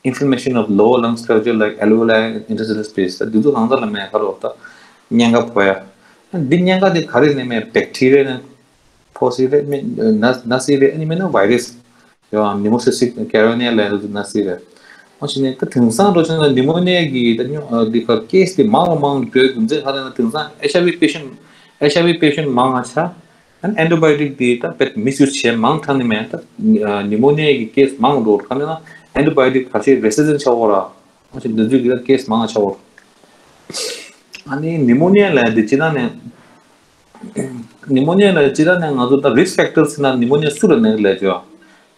Inflammation of lower lung structure like alveoli, interstitial space ད་འདི་ཚོ་གང་ཚང་ལ་མས་ག་རོ་ད་གཉན་ཁ་ཕོག་ཡ། འདི་གཉན་ཁ་དེ་ག་རེ་ནས་མས་bacteria ནས་ཕོག་སྲིད་རེད། མི་ན་ན་སྲིད་རེད། ཨ་ནི་མིན་ན་virus ཡང་pneumocystis carinii ལ་ཡང་ན་སྲིད་རེད། འོ་བྱས་ནས་ད་དེང་སང་འགྲོ་བྱས་ན་pneumonia གི་ད་སྨྱོ་འདི་ག་case དེ་མང་རུ་མང་རུ་འགྲོ་རྒྱུ་མཚན་ག་རེ་ན་དེང་སང་H I V patient H I V patient མང་ང་ཆ། ཨན་antibiotic དེ་ད་བེད་misuse བྱས་མང་དྲགས་ནི་མེད་ད། pneumonia གི་case མང་འགྲོ་ག་ནི་ན་antibiotic ག་ཚད་resistant ཆགས་འོ་ར། ཨ་ཅེ་འདི་ཚོའི་གི་ད་case མང་ཆགས་འོ། ཨ་ནི་pneumonia ལ་དེ་ཅི་ན་ནས་ ནི་མོ་ནི་ཡ་ལ་སྤྱིར་བཏང་ནས་ང་ཚོ་ད་risk factor ཟེར་ན་ནི་མོ་ནི་ཡ་སུ་ལ་ན་གི་ལས་བྱོས།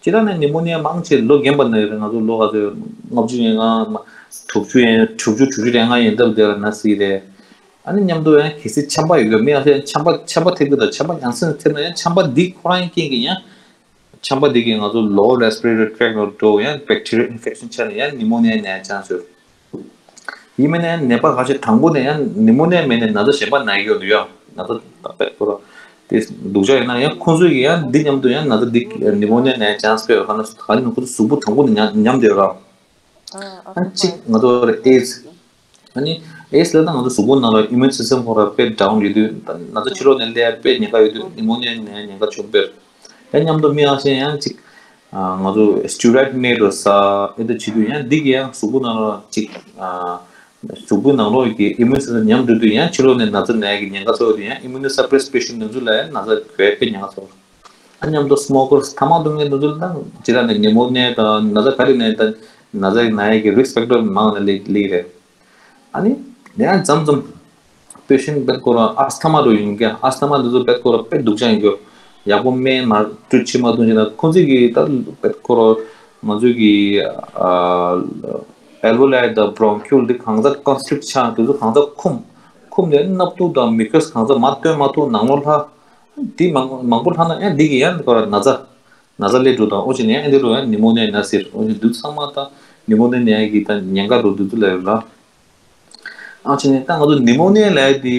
སྤྱིར་བཏང་ནས་ནི་མོ་ནི་ཡ་མང་ཆེ་ལོ་རྒན་པ་ན་གི་རེད། ང་ཚོ་ལོ་ག་ཚོད་ལྔ་བཅུ་ཡན་ལྔ་དྲུག་ཅུ་ཡན་དྲུག་ཅུ་དྲུག་ཅུ་རེ་ལྔ་ཡན་འདབ་དེ་ལ་ན་སྲིད་རེད། ཨ་ནི་མཉམ་དུ་ཡང་གལ་སྲིད་ཆམ་པ་ཡོད་དགོས་མི་ཡང་སེ་ཆམ་པ་ཆམ་པ་ཐེབས་ཀྱི་དང་ཆམ་པ་ཡང་སེ་ཐེབས་ན་ཡང་ཆམ་པ་འདི་ཁོ་རང་རྐྱེན་གྱིས་ཡང་ཆམ་པ་འདི་གིས་ང་ཚོ་lower respiratory tract ནང་འགྲོ་ཡང་bacterial infection ཆགས་ནས་ཡང་ནི་མོ་ནི་ཡ་ན་ཡ་chance ཡོད། ཡིན་མིན་ནའི་ནད་པ་ཁ་ཤས་དང་པོ་ནས་ཡང་ནི་མོ་ནི་ཡ་མེད་ནས་ན་ཚ་གཞན་པ་ན་གི་ཡོད་འདུག་ཡ། ན་ཚ་དང་པད་ཁོ་ར་དེ་སྡུག་ཅག་ཡིན་ན་ཡང་ཁོང་ཚོས་ཀྱི་ཡང་འདི་མཉམ་དུ་ཡང་ན་ཚ་འདི་ནི་མོ་ནི་ཡ་ནའི་chance དཔེ་ཡོད་ཁ་ན་ག་ནི་ཁོ་ཚོ་གཟུགས་པོ་དང་པོ་ནས་ཉམས་ཉམས་བསྡད་ཡོད་ར། ཨ་གཅིག་ང་ཚོ་ཨེ་ཛི། ཨ་ནི་ཨེ་ཛི་ལབ་ན་ང་ཚོ་གཟུགས་པོ་ནང་ལ་immune system ཁོ་ར་དཔེ་down ཡོད་དུས་ད་ན་ཚ་ཕྱི་ལོགས་ནས་སླེབས་དཔེ་ཉེན་ཁ་ཡོད་དུས་ནི་མོ་ནི་ཡ་ནའི་ཉེན་ཁ་ཆུང་དཔེ་རེད། ཡང་མཉམ་དུ་མི་ཨ་ཤེས་ཡང་གཅིག་ང་ཚོ་steroid སྨན་རོ་ཟ་ཨེ་འདྲ་བྱེད་དུས་ཡང་འདི་གི་ཡང་གཟུགས་པོ་ནང་ལ་གཅིག་གཟུགས་པོའི་ནང་ལོགས་ཀྱི་immune system ཉམས་འགྲོ་དུས་ཡང་ཕྱི་ལོགས་ནས་ན་ཚ་ནད་ཀྱི་ཉེན་ཁ་ཚ་བ་དུས་ཡང་immunosuppressed patient དེ་ཚོ་ལ་ཡང་ན་ཚ་འགོས་དཔེ་ཉེན་ཁ་ཚ་བ། ཨ་མཉམ་དུ་smokers ཐ་མག་འཐུང་མཁན་དེ་ཚོ་ལ་ད་ཇི་ལྟར་ནས་ནི་མོ་ནི་ཡ་དང་ན་ཚ་ག་རེ་ནས་ད་ན་ཚ་ན་ཡ་གི་risk factor མང་ནས་ལི་ལི་རེད། ཨ་ནི་ཡང་མཚམས་མཚམས་patient དཔེ་ཁོ་རང་asthma རུ་ཡིན་ཀྱང་asthma འདི་ཚོ་དཔེ་ཁོ་རང་དཔེ་སྡུག་ཅག་ཡིན་རྒྱུ། ཡག་པོ་སྨན་མ་སྤྲོད་བྱེད་མ་ཐུབ་ཅེ་ན་ཁོང་ཚོས་ཀྱི་ད་དཔེ་ཁོ་རང་ང་ཚོས་ཀྱི་alveoli དང་bronchiole འདི་གང་ཚ་constrict ཆགས་དེ་ཚོ་གང་ཚ་འཁུམ་འཁུམ་ནས་སྣབས་ཐུག་དང་mucus གང་ཚ་མ་བཏོན་མ་ཐུབ་ནང་ལོགས་ལྷག་འདི་མང་མང་པོ་ལྷག་ན་ཡང་འདི་གི་ཡང་ཁོ་རང་ན་ཚ་ན་ཚ་སླེབས་འགྲོ་དང་ཨོ་ཅེ་ནས་ཡང་འདི་རུ་ཡང་ནི་མོ་ནི་ཡ་ན་ཟེར་ཨོ་ཅེ་འདི་ཚང་མ་ད་ནི་མོ་ནི་ཡ་ནའི་གི་ད་ཉེན་ཁ་རུ་འདི་ཚོ་ལ་ཡོད་ལ། ཨ་ཅེ་ནས་ད་ང་ཚོ་ནི་མོ་ནི་ཡ་ལབ་ཡ་དེ་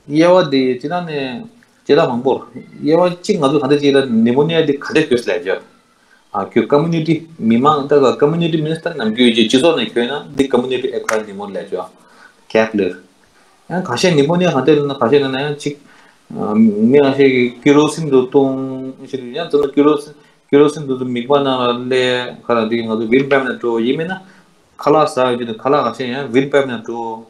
དབྱེ་བ་དེ་ཅི་ལྟར་ནས་ཅི་ལྟར་མང་པོར་དབྱེ་བ་གཅིག་ང་ཚོ་ག་འདྲ་ཅིག་ལ་ནི་མོ་ནི་ཡ་དེ་ག་འདྲ་གྱོས་ལབ་ཀྱི་ཡོད། ཨ་ཁྱོད་community མི་མང་ད་ག་community མིན་ད་ནམ་རྒྱུན་ཡོད་ཀྱི་སྤྱི་ཚོགས་ནས་ཁྱོད་ན་འདི་community acquired pneumonia ལབ་ཀྱི་ཡོད། ཀེབ་ལེར། ཡང་ཁ་ཤས་ནི་མོ་ནི་ཡ་ག་འདྲ་ལབ་ན་ཁ་ཤས་ལབ་ན་ཡང་གཅིག་མི་ཁ་ཤས་ཀྱིས་ཀི་རོ་སིན་དུ་བཏུང་ཞེས་ཡང་ཙམ་ན་ཀི་རོ་སིན་ཀི་རོ་སིན་དུ་མིད་པ་ནང་ལ་སླེབས་ཁ་ལ་འདི་ང་ཚོ་windpipe ནང་འགྲོ་ཡིན་མིན་ན། ཁ་ལག་ཟ་ཡོང་དུས་ཁ་ལག་ཁ་ཤས་ཡང་windpipe ནང་འགྲོ།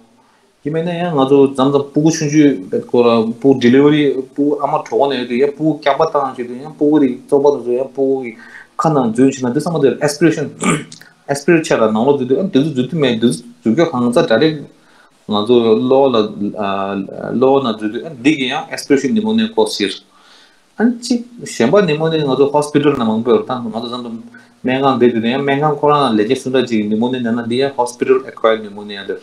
དེ་མིན་ན་ཡང་ང་ཚོ་མཚམས་མཚམས་སྤུ་གུ་ཆུང་ཆུང་བེད་ཁོ་ར་སྤུ་གུ་delivery སྤུ་གུ་ཨ་མ་གྲོད་ཁོག་ནས་ཡོད་དུས་ཡང་སྤུ་གུ་སྐྱག་པ་བཏང་བྱེད་དུས་ཡང་སྤུ་གུ་རིགས་བཙོག་པ་དང་ཚོ་ཡང་སྤུ་གུ་གི་ཁ་ནང་འཛུལ་ཕྱིན་ན་འདི་ཚང་མ་དེ་aspiration aspirate བྱས་ལ་ནང་ལོགས་འཛུལ་དུས་ཨ་འདི་ཚོ་འཛུལ་དུས་མེད་འདི་ཚོ་འཛུལ་སྐྱོ་གང་ཚ་direct ང་ཚོ་གློ་ལ་གློ་ནང་འཛུལ་དུས་ཨ་འདི་གི་ཡང་aspiration pneumonia cause བྱེད། ཨ་ནི་གཅིག་གཞན་པ་ནི་མོ་ནི་ང་ཚོ་ཧོ་སི་པི་ཊལ་ནང་མང་པོ་ཡོད་ད་ང་ཚོ་བསམ་ཚུལ་སྨན་ཁང་བསྡད་དུས་ནས་ཡང་སྨན་ཁང་ཁོ་རང་ལ་ལས་བྱེད་སུ་འདྲ་ཅིག་ནི་མོ་ནི་ནས་ན་འདི་ཡང་ཧོ་སི་པི་ཊལ་ཨེ་ཁོ་ཡར་ནི་མོ་ནི་ཡང་རེད།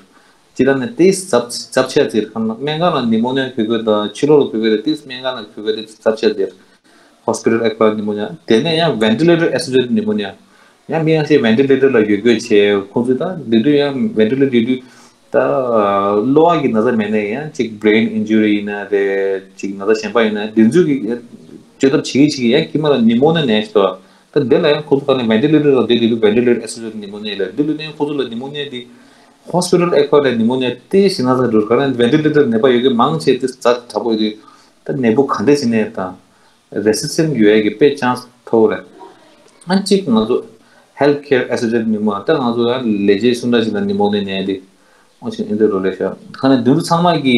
ཅི་ལ་ནི་ཏིས་ཚབ་ཚབ་ཆ་ཟེར་ཁང་ན་སྨན་ཁང་ལ་ནི་མོ་ནི་ཡང་ཁུལ་ཁུལ་དང་ཕྱི་ལོགས་ལ་ཁུལ་ཁུལ་དང་ཏིས་སྨན་ཁང་ལ་ཁུལ་ཁུལ་དང་ཚབ་ཆ་ཟེར། ཧོ་སི་པི་ཊལ་ཨེ་ཁོ་ཡར་ནི་མོ་ནི་ཡང་དེ་ནས་ཡང་ventilator associated pneumonia ཡང་མི་ཡང་ཤེས་ventilator ལ་ཡོད་དགོས་བྱས་ཁོང་ཚོས་ད་འདི་དུས་ཡང་ventilator ཡོད་དུས། ད་གློ་བ་གི་ན་ཚ་མེད་ན་ཡང་གཅིག་brain injury ཡིན་ན་རེད་གཅིག་ན་ཚ་གཞན་པ་ཡིན་ན་འདི་ཚོ་གི་བཅོས་ཐབས་བྱེད་ཀྱི་བྱེད་ཀྱི་ཡང་དཀྱིལ་མ་ལ་ནི་མོ་ནི་ཡ་ནས་ཤི་ཏོ། ད་འདི་ལ་ཡང་ཁོ་ཚོ་ག་ནས་ventilator ལ་བསྡད་དུས་ventilator associated pneumonia ལ་འདི་ལ་ནི་ཁོ་ཚོ་ལ་ནི་མོ་ནི་ཡ་འདི་hospital acquired pneumonia དེ་ཞིག་ན་ཚ་འགྲོ་ག་ནས་ventilator ནད་པ་ཡོད་ཀྱི་མང་ཆེ་དེ་ཛ་དྲག་པོ་ཡོད་དུས་ད་ནད་འབུ་ག་འདྲས་ཞིག་ནས་དང་resistant ཡོད་ཡ་གི་དཔེ་chance མཐོ་བོ་རེད། ཨ་གཅིག་ང་ཚོ་health care associated pneumonia ད་ང་ཚོ་ཡང་ལས་བྱེད་སུ་འདྲ་ཞིག་ལ་ནི་མོ་ནི་ནད་དེ། ཨོ་ཆེན་ཨེ་འདྲ་རོ་ལེ་ཤ། ཁ་ནས་འདི་ཚོ་ཚང་མ་གི་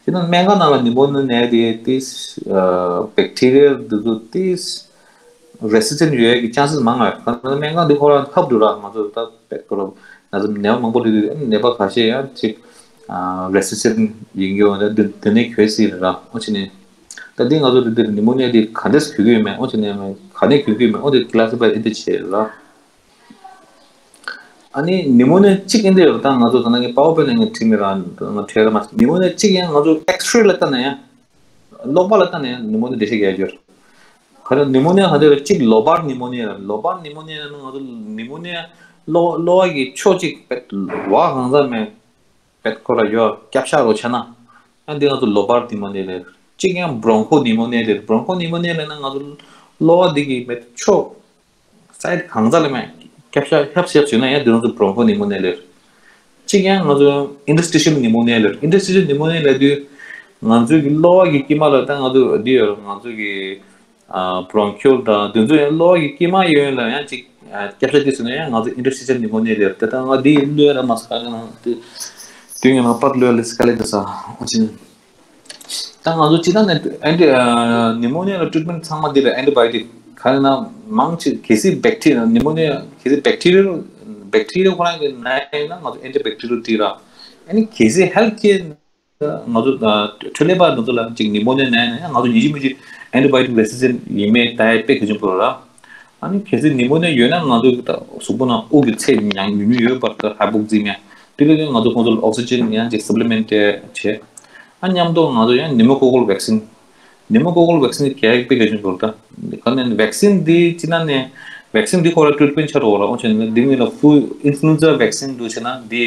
ཅི་ན་སྨན་ཁང་ནང་ལ་ནི་མོ་ནི་ནད་དེ་ཏིས་bacteria འདི་ཚོ་ཏིས་resistant ཡོད་ཀྱི་chances མང་ང་། ཁ་ནས་སྨན་ཁང་འདི་ཁོ་རང་ཧབ་ཏུ་ར་ང་ཚོ་ད་བེད་ཁོ་རང་ང་ཚོ་ནད་པ་མང་པོ་འདི་དུས་ནད་པ་ཁ་ཤས་ཡང་ཅིག་resistant ཡིན་གྱི་འོང་ད་འདི་ནས་གྱོད་སྲིད་ར། ཨོ་ཆེན་ནི་ད་འདི་ང་ཚོ་འདི་འདིར་ནི་མོ་ནི་ཡ་འདི་ག་འདྲས་གྱོད་ཀྱི་ཡོད་མེད། ཨོ་ཆེན་ནི་ག་ནས་གྱོད་ཀྱི་ཡོད་མེད། ཨོ་འདི་classify ཨེ་འདྲ་བྱེད་ར། ཨ་ནི་ནི་མོ་ནི་ཡ་གཅིག་ཨེ་འདྲ་ཡོད་ད་ང་ཚོ་ད་ནང་གི་པའོ་པེ་ནང་གི་ཁྲིད་མི་རང་ང་ཁྲེལ་ར་མ་ནི་མོ་ནི་ཡ་གཅིག་ཡང་ང་ཚོ་X-ray ལ་ལྟ་ན་ཡང་གློ་བ་ལ་ལྟ་ན་ཡང་ནི་མོ་ནི་ཡ་འགྲེལ་བཤད་རྒྱག་རྒྱུ་ཡོད། ག་རེ་ནི་མོ་ནི་ཡ་ག་འདྲ་ཡོད་གཅིག་གློ་བར་ནི་མོ་ནི་ཡ་གློ་བར་ནི་མོ་ནི་ཡ་ནི་ང་ཚོ་ནི་མོ་ནི་ཡ་གློ་གློ་བ་གི་ཕྱོགས་གཅིག་བ་གང་ཚ་མེད། བེད་ཁོ་ར་ཡོད་སྐྱབས་ཤ་རོ་ཆ་ན། ཡང་འདི་ང་ཚོ་ལོ་བར་ནི་མོ་ནི་ཡ་ལེར། གཅིག་ཡང་bronchopneumonia ལེར། bronchopneumonia ལེར་ན་ང་ཚོ་གློ་བ་འདི་གི་མེད་ཕྱོགས་side གང་ཚ་ལ་མེད་སྐྱབས་ཤ་ཧབ་ཤབ་བྱུང་ན་ཡང་འདི་ང་ཚོ་bronchopneumonia ལེར། གཅིག་ཡང་ང་ཚོ་interstitial pneumonia ལེར། interstitial pneumonia ལེར་དུས་ང་ཚོའི་གི་གློ་བ་གི་དཀྱིལ་མ་ལ་ད་ང་ཚོ་འདི་ཡོད་ང་ཚོ་གི་ཨ་bronchiole དང་དེ་ཚོ་ཡང་གློ་བ་གི་དཀྱིལ་མ་ཡོད་ལ་ཡང་ཅིག་ཨ་སྐྱབས་ཤ་དེ་ཟེར་ན་ཡང་ང་ཚོ་interstitial pneumonia ལེར། དེ་ལྟར་ང་འདི་གློད་ར་མ་ས་ག་ནང་དེ་དུས་ངན་ལ་པར་གློད་ལེ་སི་ཀ་ལེ་དེ་ས་ཨོ་ཅིན། ད་ང་ཚོ་སྤྱིར་བཏང་ནས་anti- ཨ་pneumonia ལ་treatment ཚང་མ་འདི་ལ་antibiotic ག་རེ་ན་མང་ཆེ་གལ་སྲིད་bacteria pneumonia གལ་སྲིད་bacterial bacteria ཁོ་རང་གི་ན་ཡིན་ན་ང་ཚོ་antibacterial དེ་ར། ཨ་ནི་གལ་སྲིད་health care ང་ཚོ་འཕྲོད་ལས་པ་འདི་ཚོ་ལ་ཅིག་ནི་མོ་ནི་ཡ་ན་ཡང་ང་ཚོ་ཡིན་གཅིག་མིན་གཅིག་ཨན་ཊི་བྷ་ཡོ་ཊིག་རེ་སི་སི་ཊེན་ཊི་ཡིན་མིན་ལྟ་ཡ་དཔེ་གལ་ཆེན་པོ་རེད། ཨ་ནི་གལ་སྲིད་ནི་མོ་ནི་ཡ་ཡོད་ན་ང་ཚོ་གཟུགས་པོ་ནང་དབུགས་ཀྱི་ཚད་ཉུང་ཉུང་ཡོད་པར་ད་ཧའི་པོ་ཀ་སི་མི་ཡ་དེ་ལས་ང་ཚོ་ཁོང་ཚོ་ལ་ཨོག་སི་ཇན་ཡང་ཅིག་སབ་ལི་མེན་ཊི་བྱས། ཨ་མཉམ་དུ་ང་ཚོ་ཡང་ནི་མོ་ཀོ་ཀལ་ཝེག་སིན། ནི་མོ་ཀོ་ཀལ་ཝེག་སིན་གལ་དཔེ་གལ་ཆེན་པོ་རེད། ད་ག་ནས་ཝེག་སིན་འདི་ཅི་ན་ནས་ཝེག་སིན་འདི་ཁོ་ར་ཊི་རིཊ་མེན་ཊི་ཆགས་འགྲོ་བ་ར། འོ་བྱས་ན་འདི་མི་ལ་ཕུ་ཨིན་ཕུ་ལུ་ཨེན་ཛ་ཝེག་སིན་འདུག་བྱས་ན་འདི་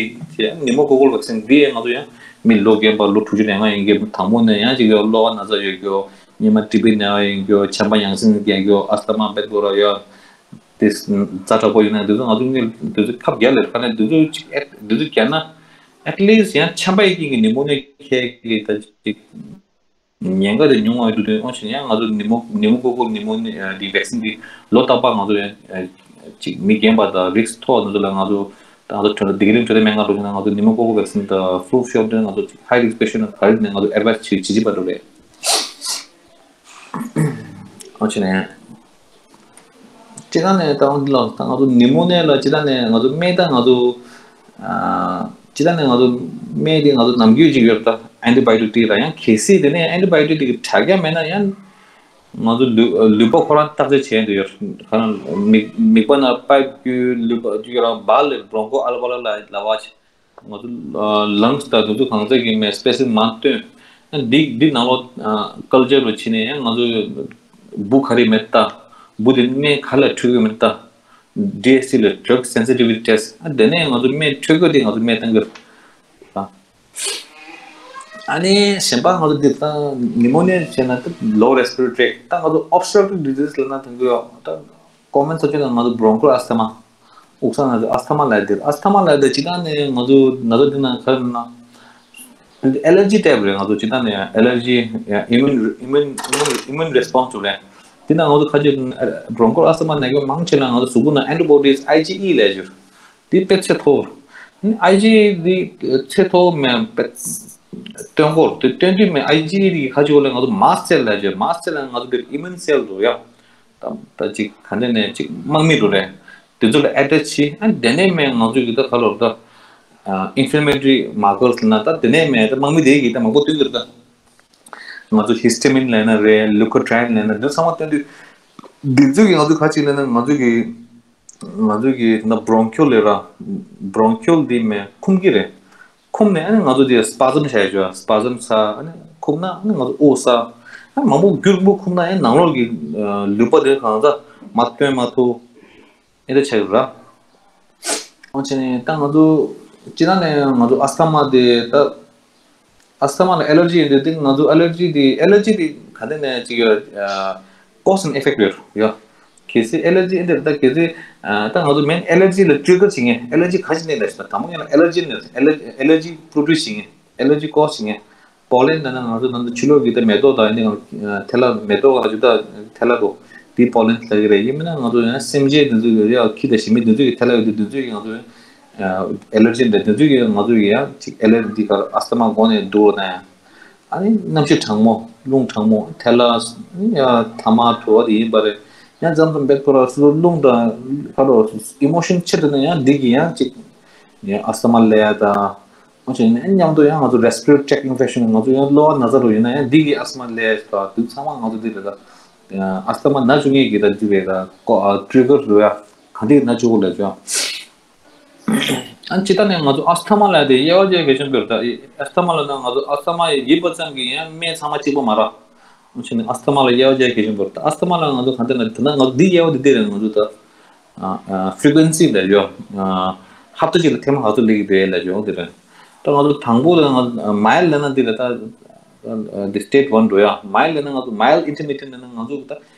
ནི་མོ་ཀོ་ཀལ་ཝེག་སིན་འདི་ཡང་ང་ཚོ་ཡང་མི་ལོ་རྒན་པ་ལོ་དྲུག་ཅུ་རེ་ལྔ་ཡིན་གྱི་དང་པོ་ནས་ཡང་ཅིག་ཡོད་གློ་བ་ན་ཚ་ཡོད་རྒྱུ། སྙེ་མ་ཊི་བི་ན་ཡོད་རྒྱུ། ཆམ་པ་ཡང་སེ་རྒྱག་རྒྱུ། ཨ་སི་ཐ་མ་བེད་དགོས་ར་ཡོད། དེ་ཛ་དྲག་པོ་ཡིན་ན་དེ་ཚོ་ང་ཚོ་ངས་དེ་ཚོ་ཁབ་རྒྱག་ལེར་ག་ནས་དེ་ཚོ་ཅིག་ཨེ་དེ་ཚོ་རྒྱག་ན་ཨེ་ཊི་ལིསཊ་ཡང་ཆམ་པ་ཡི་རྐྱེན་གྱིས་ནི་མོ་ནི་ཡ་ཁྱེད་ཀྱིས་ད་ཅིག་ཉེན་ཁ་དེ་ཉུང་བ་ཡོད་དུས། འོ་བྱས་ན་ཡང་ང་ཚོ་ནི་མོ་ནི་མོ་ཀོ་ཀོ་ནི་མོ་ནི་ཡ་འདི་ཝེག་སིན་འདི་ལོ་རྟག་པར་ང་ཚོ་ཡང་ཅིག་མི་རྒན་པ་དང་རིསྐ་མཐོ་བ་དེ་ཚོ་ལ་ང་ཚོ་ད་ང་ཚོ་འཕྲོད་བསྟེན་འཕྲོད་བསྟེན་སྨན་ཁང་འགྲོ་བྱས་ན་ང་ཚོ་ནི་མོ་ཀོ་ཀོ་ཝེག་སིན་དང་ཕུ་ལུ་ཤོཊ་དེ་ང་ཚོ་ཅིག་ཧའི་རིསྐ་པེ་ཤེན་ཊི་ག་རེ་ནས་ང་ཚོ་ཨེ་ཌ་ཝའི་སི་བྱེད་བྱེད་བྱེད་པ་འགྲོ་རེད། འོ་བྱས་ན་ཡང་སྤྱིར་བཏང་ནས་ད་འོ་འདི་ལ་ད་ང་ཚོ་ནི་མོ་ནི་ཡ་ལ་སྤྱིར་བཏང་ནས་ང་ཚོ་སྨན་ད་ང་ཚོ་ཨ་སྤྱིར་བཏང་ནས་ང་ཚོ་སྨན་དེ་ང་ཚོ་ནམ་རྒྱུན་ཅིག་ཡོད་ད་ཨན་ཊི་བྷ་ཡོ་ཊིག་དེ་ལ་ཡང་གལ་སྲིད་དེ་ནས་ཨན་ཊི་བྷ་ཡོ་ཊིག་དེ་གི་དྲ་རྒྱ་མེད་ན་ཡང་ང་ཚོ་ལུས་ལུས་པོ་ཁོ་རང་བརྟག་དཔྱད་བྱས་འདུག་ཡོད་ཁ་ན་མིག་མིག་པ་ན་པའིབ་བརྒྱུད་ལུས་པ་བརྒྱུད་རང་བར་ལས་བྲོང་ཁོག་ཨ་ལ་བ་ལ་ལ་ལ་བ་ཆེ། ང་ཚོ་ལངས་དང་དེ་ཚོ་གང་ཚད་ཀྱི་མེད་སྤེ་སི་མན་མ་བཏོན། འདི་འདི་ནང་ལོགས་ཀལ་ཅར་རུ་ཕྱིན་ནས་ཡང་ང་ཚོ་འབུ་ག་རེ་མེད་ལྟ། འབུ་དེ་སྨན་ག་ལ་འཕྲོད་ཀྱི་མེད་ལྟ། ཌི་ཨེས་ཊི་ལ་ཌྲག་སེན་སི་ཊི་བི་ཊི་ཊེ་སི་ཊི། ཨ་དེ་ནས་ང་ཚོ་སྨན་འཕྲོད་དགོས་དེ་ང་ཚོ་སྨན་བཏང་གི་རེད། ཨ་ནི་གཞན་པ་ང་ཚོ་འདི་ད་ནི་མོ་ནི་ཡ་བྱས་ན་ད་ལོ་རེ་སི་པི་རེ་ཊོ་རི་ད་ང་ཚོ་ཨོབ་སི་ཊྲག་ཊིབ་ཌི་ཟི་ཛི་ལབ་ན་ད་ང་ཚོ་ད་ཀོ་མན་ས་ཆ་ན་ང་ཚོ་བྲོང་ཁོ་ཨ་སི་ཐ་མ། དབུགས་སང་ན་ཨ་སི་ཐ་མ་ལབ་དེ། ཨ་སི་ཐ་མ་ལབ་དེ་སྤྱིར་བཏང་ནས་ང་ཚོ་ན་ཚ་འདི་ན་ག་རེ་ན། ཨེ་ལར་ཇི་ཊའིབ་རེད། ང་ཚོ་སྤྱིར་བཏང་ནས་ཨེ་ལར་ཇི་ཡང་ཨི་མུན་ཨི་མུན་ཨི་མུན་ཨི་མུན་རེ་སི་པོན་སི་རེད། དེ་ན་ང་ཚོ་ཁ་ཅིག་བྲོང་ཁོ་ཨ་སི་ཐ་མ་ན་མཁན་མང་ཆེ་ལ་ང་ཚོ་གཟུགས་པོ་ན་ཨན་ཊི་བོ་ཌིས་ཨའི་ཇི་ཨི་ལབ་ཡོད། དེ་དཔེ་ཚད་མཐོ་བོ། ཨའི་ཇི་ཨི་དེ་ཚད་མཐོ་བོ་མེད་དཔེ་སྟོན་སྐོར་དེ་སྟོན་དུས་མེད། ཨའི་ཇི་ཨི་དེ་ཁ་ཅིག་ལ་ང་ཚོ་མཱ་སི་ཊི་སེལ་ལབ་ཡོད། མཱ་སི་ཊི་སེལ་ལ་ང་ཚོ་དེ་ཨི་མུན་སེལ་རེད་ཡ། ད་ད་ཅིག་ག་འདྲ་ནས་ཅིག་དམག་མི་འགྲོ་རེད། དེ་ཚོ་ལ་ཨེ་ཊེཆ་བྱེད། ཨ་དེ་ནས་མེད་ང་ཚོ་གི་ད་ག་ལོར་ད་ཨིན་ཕི་ལ་མེ་ཊ་རི་མར་ཀར་སི་ལབ་ན་ད་དེ་ནས་མེད་ད་དམག་མི་དེ་གི་ད་མང་པོ་སྟོན་གི་རེད། ད་ང་ཚོ་ཧི་སི་ཊ་མིན་ལབ་ན་རེད། ལུ་ཀོ་ཊི་རི་ཡིན་ལབ་ན་འདི་ཚང་མ་སྟོན་དུས་འདི་ཚོ་གི་ང་ཚོ་ག་ཅིག་ལབ་ན་ང་ཚོ་གི་ང་ཚོ་གི་ད་བྲོང་ཁོལ་ལབ་ར། བྲོང་ཁོལ་འདི་མེད་འཁུམ་གི་རེད། འཁུམ་ནས་ཨ་ནི་ང་ཚོ་དེ་སི་པ་ཛམ་བྱ་ཡ་བྱོས། སི་པ་ཛམ་ཚ་ཨ་ནི་འཁུམ་ན་ཨ་ནི་ང་ཚོ་དབུགས་ས། ཨ་མང་པོ་རྒྱུན་པོ་འཁུམ་ན་ཨ་ནི་ནང་ལོགས་ཀྱི་ལུས་པ་དེ་གང་ཚ་མ་བཏོན་མ་ཐུབ་ཨེ་འདྲ་ཆགས་ཡོད་ར། འོ་བྱས་ནས་ད་ང་ཚོ་སྤྱིར་བཏང་ནས་ང་ཚོ་ཨ་སི་ཐ་མ་དེ་ད་ཨ་སི་ཐ་མ་ལ་ཨེ་ལར་ཇི་ཡིན་དུས་དེ་ང་ཚོ་ཨེ་ལར་ཇི་དེ་ཨེ་ལར་ཇི་དེ་ག་འདྲ་ནས་ཅིག་ཡོད། ཀོ་ཛི་ཨེན་ཨི་ཕེག་ཊི་ཡོད་ཡོད། གལ་སྲིད་ཨེ་ལར་ཇི་ཨེ་འདྲ་ད་གལ་སྲིད་ད་ང་ཚོ་མེན་ཨེ་ལར་ཇི་ལ་ཊི་རི་གར་བྱེད་མཁན་ཨེ་ལར་ཇི་ག་ཞིག་ནས་ལ་ཞིག་ད་དང་པོ་ཉིད་ལ་ཨེ་ལར་ཇི་ནས་ཨེ་ལར་ཇི་པྲོ་ཌུས་བྱེད་མཁན་ཨེ་ལར་ཇི་ཀོ་ཛི་བྱེད་མཁན་པོ་ལེན་ལབ་ན་ང་ཚོ་ནང་དུ་ཕྱི་ལོགས་ཀྱི་ད་མེ་ཏོག་དང་ཨེ་འདྲ་ཐལ་བ་མེ་ཏོག་ང་ཚོ་ད་ཐལ་བ་འདུག་དེ་པོ་ལེན་ལབ་ཀྱི་རེད། ཡིན་མིན་ན་ང་ཚོ་ཡང་སེམས་ཅན་དེ་ཚོ་ཡོད་ཡ་ཁྱི་དང་ཞི་མི་དེ་ཚོ་གི་ཐལ་བ་ཡོད་དུས་དེ་ཚོ་གི་ང་ཚོ་ཨེ་ལར་ཇི་འདྲ་དེ་ཚོ་གི་ང་ཚོ་ཡང་ཅིག་ཨེ་ལར་ཇི་གར་ཨ་སི་ཐ་མ་འགོ་ནས་འདུག་ན་ཡང་། ཨ་ནི་གནམ་གཤིས་གྲང་མོ་རླུང་གྲང་མོ་ཐལ་བ་ཡ་ཐ་མག་དྲོ་བ་དེ་ཡིན་པ་རེད། ཡང་མཚམས་མཚམས་བེད་ཁོ་ར་སོ་སོ་རླུང་དང་ཁ་རོ་ཨི་མོ་ཤན་ཆེ་དྲགས་ན་ཡང་འདི་གི་ཡང་ཅིག་ཨ་སི་ཐ་མ་ལབ་ཡ་དང་། འོ་བྱས་ནས་མཉམ་དུ་ཡང་ང་ཚོ་རེ་སི་པི་རེ་ཊོ་རི་ཊེག་ཊི་ཨིན་ཕེག་ཤན་ང་ཚོ་ཡང་གློ་བ་ན་ཚ་རུ་ཡིན་ན་ཡང་འདི་གི་ཨ་སི་ཐ་མ་ལབ་ཡ་དང་དེ་ཚང་མ་ང་ཚོ་འདི་རེད་ད། ཨ་སི་ཐ་མ་ན་བཅུག་མཁན་གྱི་ད་འདི་རེད་ད་ཀོ་ཨ་ཊི་རི་གར་རུ་ཡ་ག་འདི་ན་བཅུག་གོ་ལབ་བྱུང་། ཨ་ནི་སྤྱིར་བཏང་ནས་ང་ཚོ་ཨ་སི་ཐ་མ་ལབ་དེ་དབྱེ་བ་ཕྱེ་གལ་ཆེན་པོ་རེད་ད། ཨ་སི་ཐ་མ་ལབ་ན་ང་ཚོ་ཨ་སི་ཐ་མ་ཡིན་པ་ཙམ་གྱིས་ཡང་སྨན་ཚང་མ་གཅིག་པ་མ་རེད། འོ་བྱས་ནས་ཨ་སི་ཐ་མ་ལ་དབྱེ་བ་ཕྱེ་གལ་ཆེན་པོ་རེད་ད། ཨ་སི་ཐ་མ་ལ་ང་ཚོ་ག་འདྲ་ན་དེ་ན་ང་ཚོ་འདི་དབྱེ་བ་འདི་འདི་རེད། ང་ཚོ་ད་ཨ་ཨ་ཕི་རི་ཀུ་ཨེན་སི་ལབ་ཡོད། ཨ་ཧབ་ཏ་གཅིག་ལ་ཐེངས་མ་ག་ཚོད་སླེབས་ཀྱི་འདུག་ལབ་ཡོད་འོ་དེ་རེད། ད་ང་ཚོ་དང་པོ་ལ་ང་མའིལ་ལབ་ན་འདི་རེད་ད། འདི་སི་ཊེ་ཊི་ཝན་འགྲོ་ཡ། མའིལ་ལབ་ན་ང་ཚོ་མའིལ་ཨིན་ཊར་མི་ཌི་ཡེན་ཊི་ལབ་ན་ང་ཚོ་ད་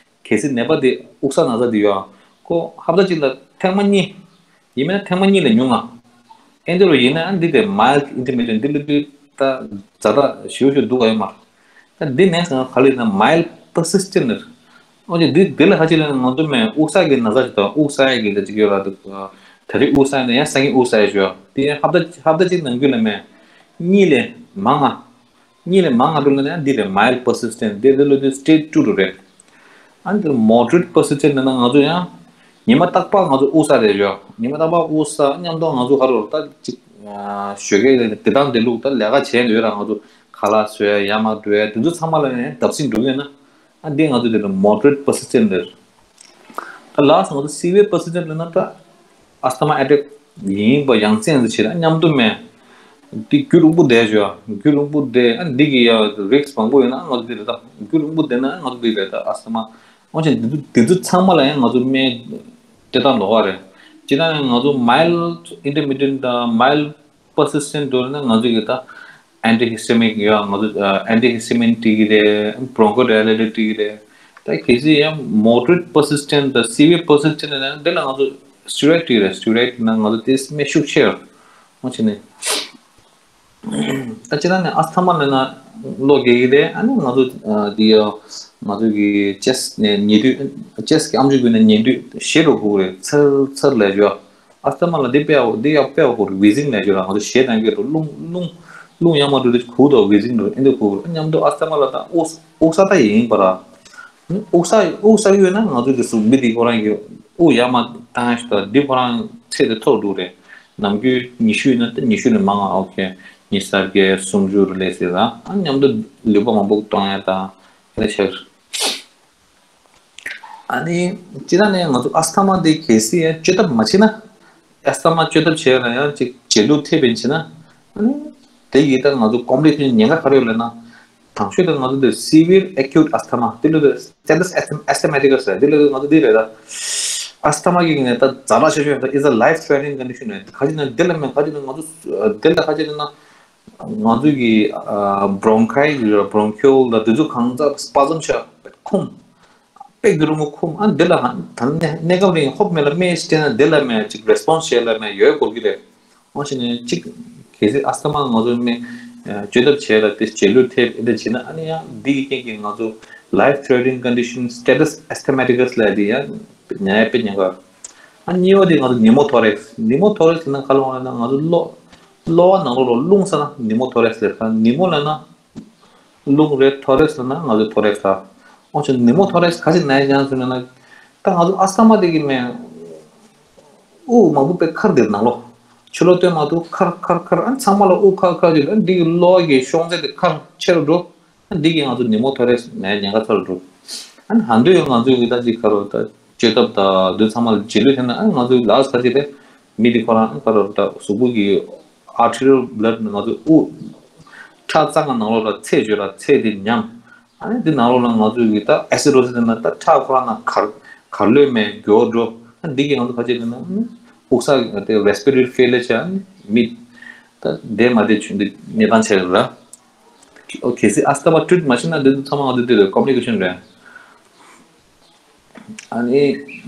གལ་སྲིད་ནད་པ་དེ་དབུགས་ས་ན་ཚ་དེ་ཡོད་ཨ། ཁོ་ཧབ་ཏ་གཅིག་ལ་ཐེངས་མ་གཉིས། ཡིན་མིན་ན་ཐེངས་མ་གཉིས་ལས་ཉུང་ང་། ཨེ་འདི་རུ་ཡིན་ན་འདི་དེ་མའིལ་ཨིན་ཊར་མི་ཌི་ཡེན་ཊི་འདི་ལ་དུས་ད་ཛ་དྲག་ཞེ་པོ་ཞིག་འདུག་ག་ཡོད་མ་རེད། ད་འདི་ནས་ག་ལ་ཡིན་ན་མའིལ་པར་སི་སི་ཊེན་ཊི་ནི་རེད། འོ་ཅེ་འདི་འདི་ལ་ཧ་ཅི་ལ་ང་ཚོ་མེ་དབུགས་ས་གི་ན་ཚ་ཞིག་དང་དབུགས་ས་ཡ་གི་ད་ཅིག་ཡོད་ར་འདུག་ད་རེས་དབུགས་ས་ཡ་ན་ཡང་སང་ཉིན་དབུགས་ས་ཡ་ཞུ་ཡ་དེ་ཡང་ཧབ་ཏ་ཧབ་ཏ་གཅིག་ནང་རྒྱུན་ལ་མེ་གཉིས་ལས་མང་ང་། གཉིས་ལས་མང་ང་འགྲོ་ལ་ན་འདི་རེད། མའིལ་པར་སི་སི་ཊེན་ཊི་འདི་རེད་ལོ་དུས་སི་ཊེ་ཊི་ཊུ་རུ་རེད། ཨ་འདི་མོ་ཌི་རེ་ཊི་པར་སི་སི་ཊེན་ཊི་ན་ང་ཚོ་ཡང་ཉི་མ་རྟག་པར་ང་ཚོ་དབུགས་ས་རེད་ཡོད། ཉི་མ་རྟག་པར་དབུགས་ས་མཉམ་དུ་ང་ཚོ་ག་རུ་ད་ཅིག་ཞོགས་ཀས་དེ་དང་དེ་ལུགས་ད་ལས་ཀ་བྱས་ཡོད་ར། ང་ཚོ་ ཁ་ལག་བཟོ་ཡ་ཡར་མར་འགྲོ་ཡ་དེ་ཚོ་ཚང་མ་ལ་ནས་བརྡབ་གསིག་འགྲོ་གི་ཡོད་ན། ཨ་འདི་ང་ཚོ་དེ་ལ་moderate persistent ཟེར། ད་last ང་ཚོ་severe persistent ལབ་ན་ད་asthma attack ཡིན་པ་ཡང་སེམས་སུ་བྱེད་ན་མཉམ་དུ་མེད། འདི་རྒྱུན་རིང་པོ་བསྡད་བྱོས། རྒྱུན་རིང་པོ་བསྡད། ཨ་འདི་གི་ཡ་risk མང་པོ་ཡོད་ན་ང་ཚོ་འདི་རེད། ད་རྒྱུན་རིང་པོ་བསྡད་ན་ང་ཚོ་འདི་རེད། ད་asthma འོ་ཅན་འདི་ཚོ་འདི་ཚོ་ཚང་མ་ལ་ཡང་ང་ཚོ་སྨན་སྤྲད་སྟངས་ལོགས་ཀ་རེད། སྤྱིར་བཏང་ནས་ང་ཚོ་mild intermittent དང་mild persistent འགྲོ་ན་ང་ཚོ་གི་ད་antihistaminic ཡ་ང་ཚོ་antihistamine སྤྲད་ཀྱི་རེད། bronchodilator སྤྲད་ཀྱི་རེད། ད་གལ་སྲིད་ཡང་moderate persistent དང་severe persistent ན་འདི་ལ་ང་ཚོ་steroid སྤྲད་ཀྱི་རེད། steroid ན་ང་ཚོ་དེ་སྨན་ཤུགས་ཆེ་བ། འོ་བྱས་ནས། ད་སྤྱིར་བཏང་ནས་asthma ལབ་ན་གློ་རྒྱག་གི་རེད། ཨ་ནི་ང་ཚོ་འདི་ཡ་ང་ཚོ་གི་chest ནས་ཉལ་དུས། chest གི་ཨམ་ཅོག་གི་ནས་ཉལ་དུས་ཞེད་འགྲོ་དགོས་རེད། ཚར་ཚར་ལས་བྱོས། asthma ལ་འདི་དཔེ་ཡག་འདི་ཡག་དཔེ་ཡག་པོ་རེད། wheezing ལབ་ཀྱི་རེད། ང་ཚོ་གཞས་བཏང་གི་རེད། རླུང་རླུང་རླུང་ཡར་མར་འགྲོ་དུས་གུག་དང་wheezing འགྲོ་ཨེ་འདི་གུག་རེད། མཉམ་དུ་asthma ལ་ད་དབུགས་དབུགས་ས་ད་ཡིན་པ་ར། དབུགས་ས་དབུགས་ས་ཡོད་ན་ང་ཚོ་གི་གཟུགས་མི་འདི་ཁོ་རང་གི་དབུགས་ཡར་མར་བཏང་ཡ་ཞིག་ད་འདི་ཁོ་རང་ཚད་དེ་མཐོ་རུ་འགྲོ་རེད། ནམ་རྒྱུན་ཉི་ཤུ་ཡིན་ན་ད་ཉི་ཤུ་ནས་མང་ང་ཨོ་ཁེ་ཉི་ཤུ་རྩ་བརྒྱད་སུམ་ཅུ་རུ་སླེབས་སྲིད་ར། ཨ་མཉམ་དུ་ལུད་པ་མང་པོ་གཏོང་ཡ་ད་ཨེ་འདི་ཆགས། ཨ་ནི་སྤྱིར་བཏང་ནས་ང་ཚོ་asthma འདི་གལ་སྲིད་ཡང་བཅོས་ཐབས་མ་བྱས་ན། asthma བཅོས་ཐབས་བྱས་ན་ཡང་ཅིག་བྱེད་ལུགས་ཐེབས་པ་ཡིན་ཕྱིན་ན། ཨ་ནི་དེ་ཡིས་ད་ང་ཚོ་complication ཉེན་ཁ་ག་རེ་ཡོད་ལབ་ན། དང་ཤོས་དེ་ང་ཚོ་འདི་severe acute asthma དེ་ལུགས་དེ་status asthmaticus རེད། དེ་ལུགས་དེ་ང་ཚོ་འདི་རེད་ད། asthma གི་ནས་ད་ཛ་དྲག་ཤོས་ཤོས་ད་is a life threatening condition རེད། ཁ་ཅིག་ན་འདི་ལ་མེད། ཁ་ཅིག་ན་ང་ཚོ་འདི་ལ་ཁ་ཅིག་ན། ང་ཚོ་གི་bronchi ཡོད་ར། bronchiole ལ་དེ་ཚོ་གང་ཚ་spasm ཆགས་འཁུམ། དཔེ་རྒྱུན་རིང་པོ་འཁུམ། ཨ་འདི་ལ་ཧ་ད་གནས་སྐབས་རིང་ཧོབ་མེད་ལ་སྨན་སྤྲད་ན་འདི་ལ་མེད་ཅིག་response བྱེད་ལ་མེད་ཡོད་དགོས་ཀྱི་རེད། འོ་བྱས་ནས་ཅིག་གལ་སྲིད་asthma ང་ཚོ་སྨན་བཅོས་ཐབས་བྱས་ལ་དེ་བྱེད་ལུགས་ཐེབས་ཨེ་འདྲ་བྱས་ན། ཨ་ནི་ཡང་འདི་གི་རྐྱེན་གྱིས་ང་ཚོ་life threatening condition status asthmaticus ལབ་དེ་ཡང་ཉར་ཡ་དཔེ་ཉེན་ཁ། ཨ་གཉིས་པ་དེ་ང་ཚོ་pneumothorax། pneumothorax ཟེར་ན་ག་ལ་འོང་ལབ་ན་ང་ཚོ་གློ་གློ་བ་ནང་ལོགས་ལ་རླུང་ཟ་ན་pneumothorax ལབ་ས། pneumo ལབ་ན་རླུང་རེད། thorax ལབ་ན་ང་ཚོ་thorax ལ། འོ་ཅིག་pneumothorax ག་ཅིག་ན་ཡ་ཅང་ཟེར་ན། ད་ང་ཚོ་asthma དེ་གི་མེ་དབུགས་མང་པོ་པའི་ཁར་དེར་ནང་ལོགས་ཕྱི་ལོགས་སྟོན་མ་ཐུབ། ཁར་ཁར་ཁར་ཨ་ཚང་མ་ལ་དབུགས་ཁར་ཁར་དེ་འདི་གི་གློ་བ་གི་ཤོང་ཚད་དེ་ཁར་ཆེ་རུ་འགྲོ། འདི་གིས་ང་ཚོ་pneumothorax ནས་ཉེན་ཁ་ཚ་རུ་འགྲོ། ཨ་ནི་ཧ་འདོད་ཡོད་ང་ཚོའི་གི་ད་ཅིག་ཁ་རོ་ད་བཅོས་ཐབས་ད་འདི་ཚང་མ་ལ་རྗེས་ལུས་ཐེབས་ན། ཨ་ནི་ང་ཚོའི་ལགས་ཁ་ཅིག་རེད། མི་འདི་ཁོ་རང་ཁ་རོ་ད་གཟུགས་པོ་གི་arterial blood ང་ཚོ་དབུགས་ཁྲག་རྩ་ཁང་ནང་ལོགས་ལ་ཚད་བརྗོད་ལ་ཚད་འདི་ཉམས། ཨ་ནི་འདི་ནང་ལོགས་ལ་ང་ཚོའི་གི་ད་acidosis ན་ད་ཁྲག་ཁོ་རང་ན་གར་གར་ལོས་མེད་མགྱོགས་འགྲོ། ཨ་ནི་འདི་གིས་ང་ཚོ་ཁ་ཅིག་ལ་ན་དབུགས་ས་དེ་respiratory failure ཆགས། ཨ་ནི་མི་ད་བདེ་མ་བདེ་བྱུང་འདི་གནས་སྟངས་ཆགས་ཡོད་ར། ཨོ་གལ་སྲིད་asthma treat མ་བྱས་ན་འདི་ཚོ་ཚང་མ་ང་ཚོ་འདི་རེད། complication རེད། ཨ་ནི་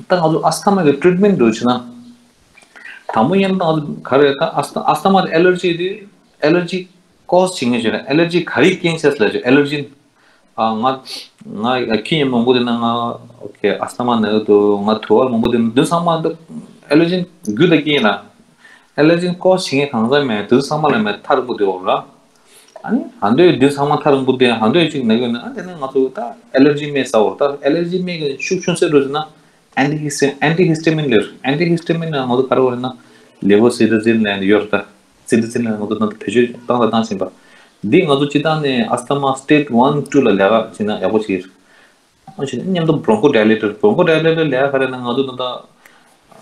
ད་ང་ཚོ་asthma གི་treatment འདྲ་བྱས་ན། དང་པོ་ཉིད་ད་ང་ཚོ་ག་རེ་ད་asthma asthma དེ་allergy དེ་allergy cause བྱེད་མཁན་བྱས་ན་allergy ག་རེ་རྐྱེན་བྱས་ལ་བྱས་allergen ཨ་ང་ང་ཁྱི་ཡིན་མང་པོ་དེ་ན་ང་okay asthma ན་གི་འདུག་ང་དུ་བ་མང་པོ་དེ་ན་འདི་ཚང་མ་ད་allergen རྒྱུ་དང་རྐྱེན་ཡིན་ན། allergen cause བྱེད་མཁན་གང་ཟག་མེད་དུས་ཚང་མ་ལ་མེད་ཐག་རིང་པོ་དེ་འོ་ར། ཨ་ནི་ཧ་འདོད་དུས་ཚང་མ་ཐག་རིང་པོ་དེ་ཧ་འདོད་ཅིག་ན་གི་ན། ཨ་དེ་ནས་ང་ཚོ་ད་allergy སྨན་ཟ་འོ་ར། ད་allergy སྨན་གི་ཤུགས་ཆུང་ཟེར་འགྲོ་ཟེར་ན་antihistamine antihistamine ལེར་antihistamine ན་ང་ཚོ་ག་རེ་འོ་ར་ན་levocetirizine ལ་ཡོད་ར། ད་cetirizine ལ་ང་ཚོ་ད་བེད་སྤྱོད་བཏང་ལ་བཏང་བཞིན་པ་འདི་ང་ཚོ་སྤྱི་བཏང་ནས་asthma stage one two ལ་ལས་ཀ་བྱེད་ན་ཡག་པོ་ཅིག་ཡིན། ཨ་ཕྱིན་མཉམ་དུ་bronchodilator bronchodilator ལས་ཀ་རེད་ན་ང་ཚོ་ད་ལྟ་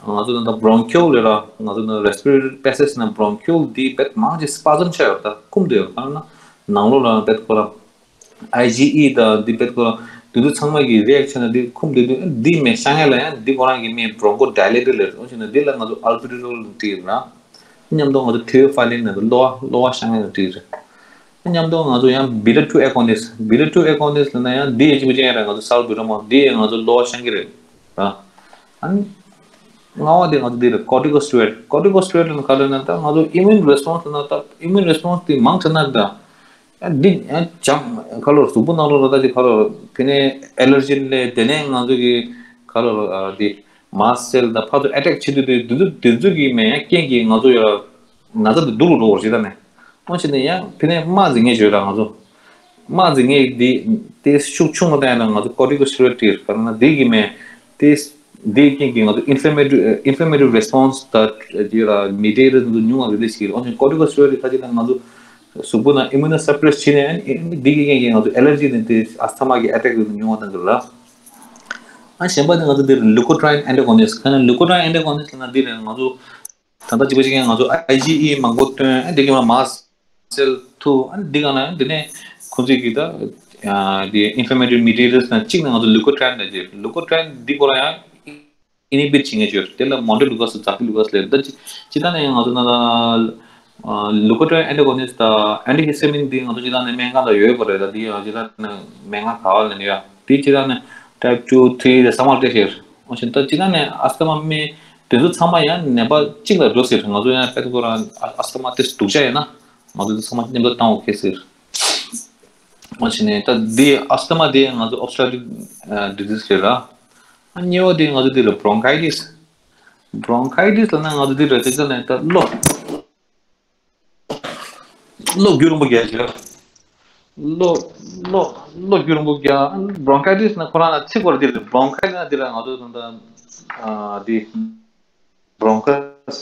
ང་ཚོ་ད་ལྟ་bronchiole ལས་ར་ང་ཚོ་ད་respiratory passage ན་bronchiole འདི་བེད་མང་ཆེ་spasm ཆགས་ཡོད་ད་འཁུམ་དུ་ཡོད་གང་ན་ནང་ལོགས་ལ་བེད་ཁོ་ར་IgE ད་འདི་བེད་ཁོ་ར་དེ་ཚོ་ཚང་མ་གི་reaction ན་འདི་འཁུམ་དུ་འདུག་འདི་མེད་བཤང་ཡ་ལ་ཡང་འདི་ཁོ་རང་གི་མེད་bronchodilator ལས་ར་ཨ་ཕྱིན་འདི་ལ་ང་ཚོ་albuterol འདི་ར། མཉམ་དུ་ང་ཚོ་theophylline ནང་དུ་གློ་བ་གློ་བ་བཤང་ཡ་ལ་བྲིས་རེད། མཉམ་དུ་ང་ཚོ་ཡང་beta two agonist beta two agonist ལ་ན་ཡང་འདི་ཡི་གཅིག་པ་ཅན་རེད། ང་ཚོ་salbutamol འདི་ཡི་ང་ཚོ་གློ་བ་བཤང་གི་རེད་ད། ཨ་ནི་ལྔ་བ་དེ་ང་ཚོ་འདི་རེད་corticosteroid corticosteroid ལ་ན་ག་རེ་ན་ད་ང་ཚོ་immune response ལ་ན་ད་immune response དེ་མང་ཆེ་ན་ད་ཡང་འདི་ཡང་བྱང་ག་ལོར་གཟུགས་པོ་ནང་ལོགས་ལ་ད་ཅིག་ག་ལོར་དེ་ནས་allergen ལས་དེ་ནས་ང་ཚོ་གི་ག་ལོར་འདི། mast cell དང་ཕར་ཚུར་attack བྱེད་དུས་དུས་དུས་དུས་དུས་ཀྱི་མེད་ཡང་རྐྱེན་གྱིས་ང་ཚོ་ཡོད་ན་ཚ་དུ་སྡུག་རུ་འགྲོ་བར་བྱེད་ད་ནས། འོ་བྱས་ནས་ཡང་ཕི་ནས་དམག་འཛིང་ངེས་བྱོས་དང་ང་ཚོ། དམག་འཛིང་ངེས་འདི་དེ་ཤུགས་ཆུང་བ་བཏང་ཡང་ང་ཚོ་corticosteroid དེ་ག་ན་འདི་གི་མེད་དེ་འདི་རྐྱེན་གྱིས་ང་ཚོ་inflammatory inflammatory response ད་དེ་ལ་mediator ང་ཚོ་ཉུང་བ་release བྱེད་ཀྱི་རེད། འོ་བྱས་corticosteroid ཁ་ཅིག་ད་ང་ཚོ། གཟུགས་པོ་ནང་immunosuppress བྱས་ནས་ཨ་ནི་འདི་གི་རྐྱེན་གྱིས་ང་ཚོ་allergy ནི་དེ་asthma གི་attack ཉུང་བ་གཏོང་གི་རེད། ཨ་གཞན་པ་ནི་ང་ཚོ་འདིར་leukotriene antagonist ག་ནས་leukotriene antagonist ལབ་ན་འདི་ནི་ང་ཚོ་ད་ལྟ་གཅིག་པ་གཅིག་རྐྱང་ང་ཚོ་IgE མང་པོ་བཏོན། ཨ་འདི་གི་མ་mast cell ཐུག་ཨ་འདི་ག་ན་འདི་ནས་ཁོང་ཚོས་ཀྱི་ད་ཨ་འདི་inflammatory mediators ནང་གཅིག་ནི་ང་ཚོ་leukotriene ལབ་ཀྱི་leukotriene འདི་ཁོ་རང་ཡང་inhibit བྱེད་མཁན་ཅིག་ཡོད། དེ་ལ་montelukast ཛ་ཁི་ལུ་ཀ་སི་ལབ། ད་ཅི་ཅི་ད་ནས་ང་ཚོ་ན་ད་leukotriene antagonist དང་antihistamine འདི་ང་ཚོ་ཅི་ད་ནས་སྨན་ཁང་ལ་ཡོད་པ་རེད། ད་འདི་ཡང་ཅི་ད་ནས་སྨན་ཁང་ག་བ་ལ་ནས་ཡོད། འདི་ཅི་ད་ནས་type two three དེ་ཚང་མར་སྤྲད་ཤེར། འོ་ཞིང་ད་ཅི་ད་ནས་asthma སྨན་དེ་ཚོ་ཚང་མ་ཡང་ནད་པ་གཅིག་ལ་འགྲོ་ཟེར། ང་ཚོ་ཡང་དཔེ་ཁོ་རང་asthma དེ་སྡུག་ཅག་ཡིན་ན་ང་ཚོ་དེ་ཚང་མ་མཉམ་དུ་བཏང་འོ་ཁེ་ཟེར། འོ་ཞིང་ནས་ད་འདི་asthma དེ་ང་ཚོ་obstructive disease རེད་ར། ཨ་གཉིས་པ་དེ་ང་ཚོ་འདི་ལ་bronchitis bronchitis ལབ་ན་ང་ཚོ་འདི་ར་དེ་ཚོ་ནས་ད་གློ་གློ་རྒྱུ་རིང་པོ་རྒྱག་ཞིག་གློ་གློ་གློ་རྒྱུ་རིང་པོ་རྒྱག bronchitis ན་ཁོ་རང་ལ་ཚིག་པར་འདི་རེད། bronchitis ན་འདི་ལ་ང་ཚོ་ད་ལྟ་འདི་bronchus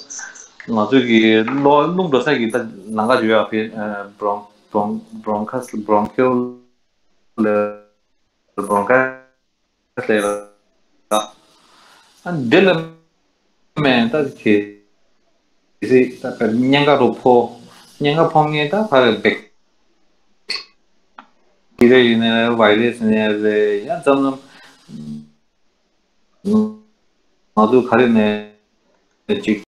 ང་ཚོ་གི་གློ་རླུང་འགྲོ་ས་གི་ད་ལམ་ཁ་བརྗོད་ཡག་ཕི་bron bron bronchus bronchial bronchitis ལབ་ཡོད། ཨ་འདི་ལ་མེད་ད་གི་སི་ད་གཉན་ཁ་རུ་ཕོ་གཉན་ཁ་ཕོ་ངན་ད་ཕ་རེ་བེག་ཊི་རི་ཡ་ཡིན་ནའི་རེད། virus ཡིན་ནའི་རེད། ཡང་ཙམ་ཙམ་ང་ཚོ་ག་རེ་ནས་ཅིག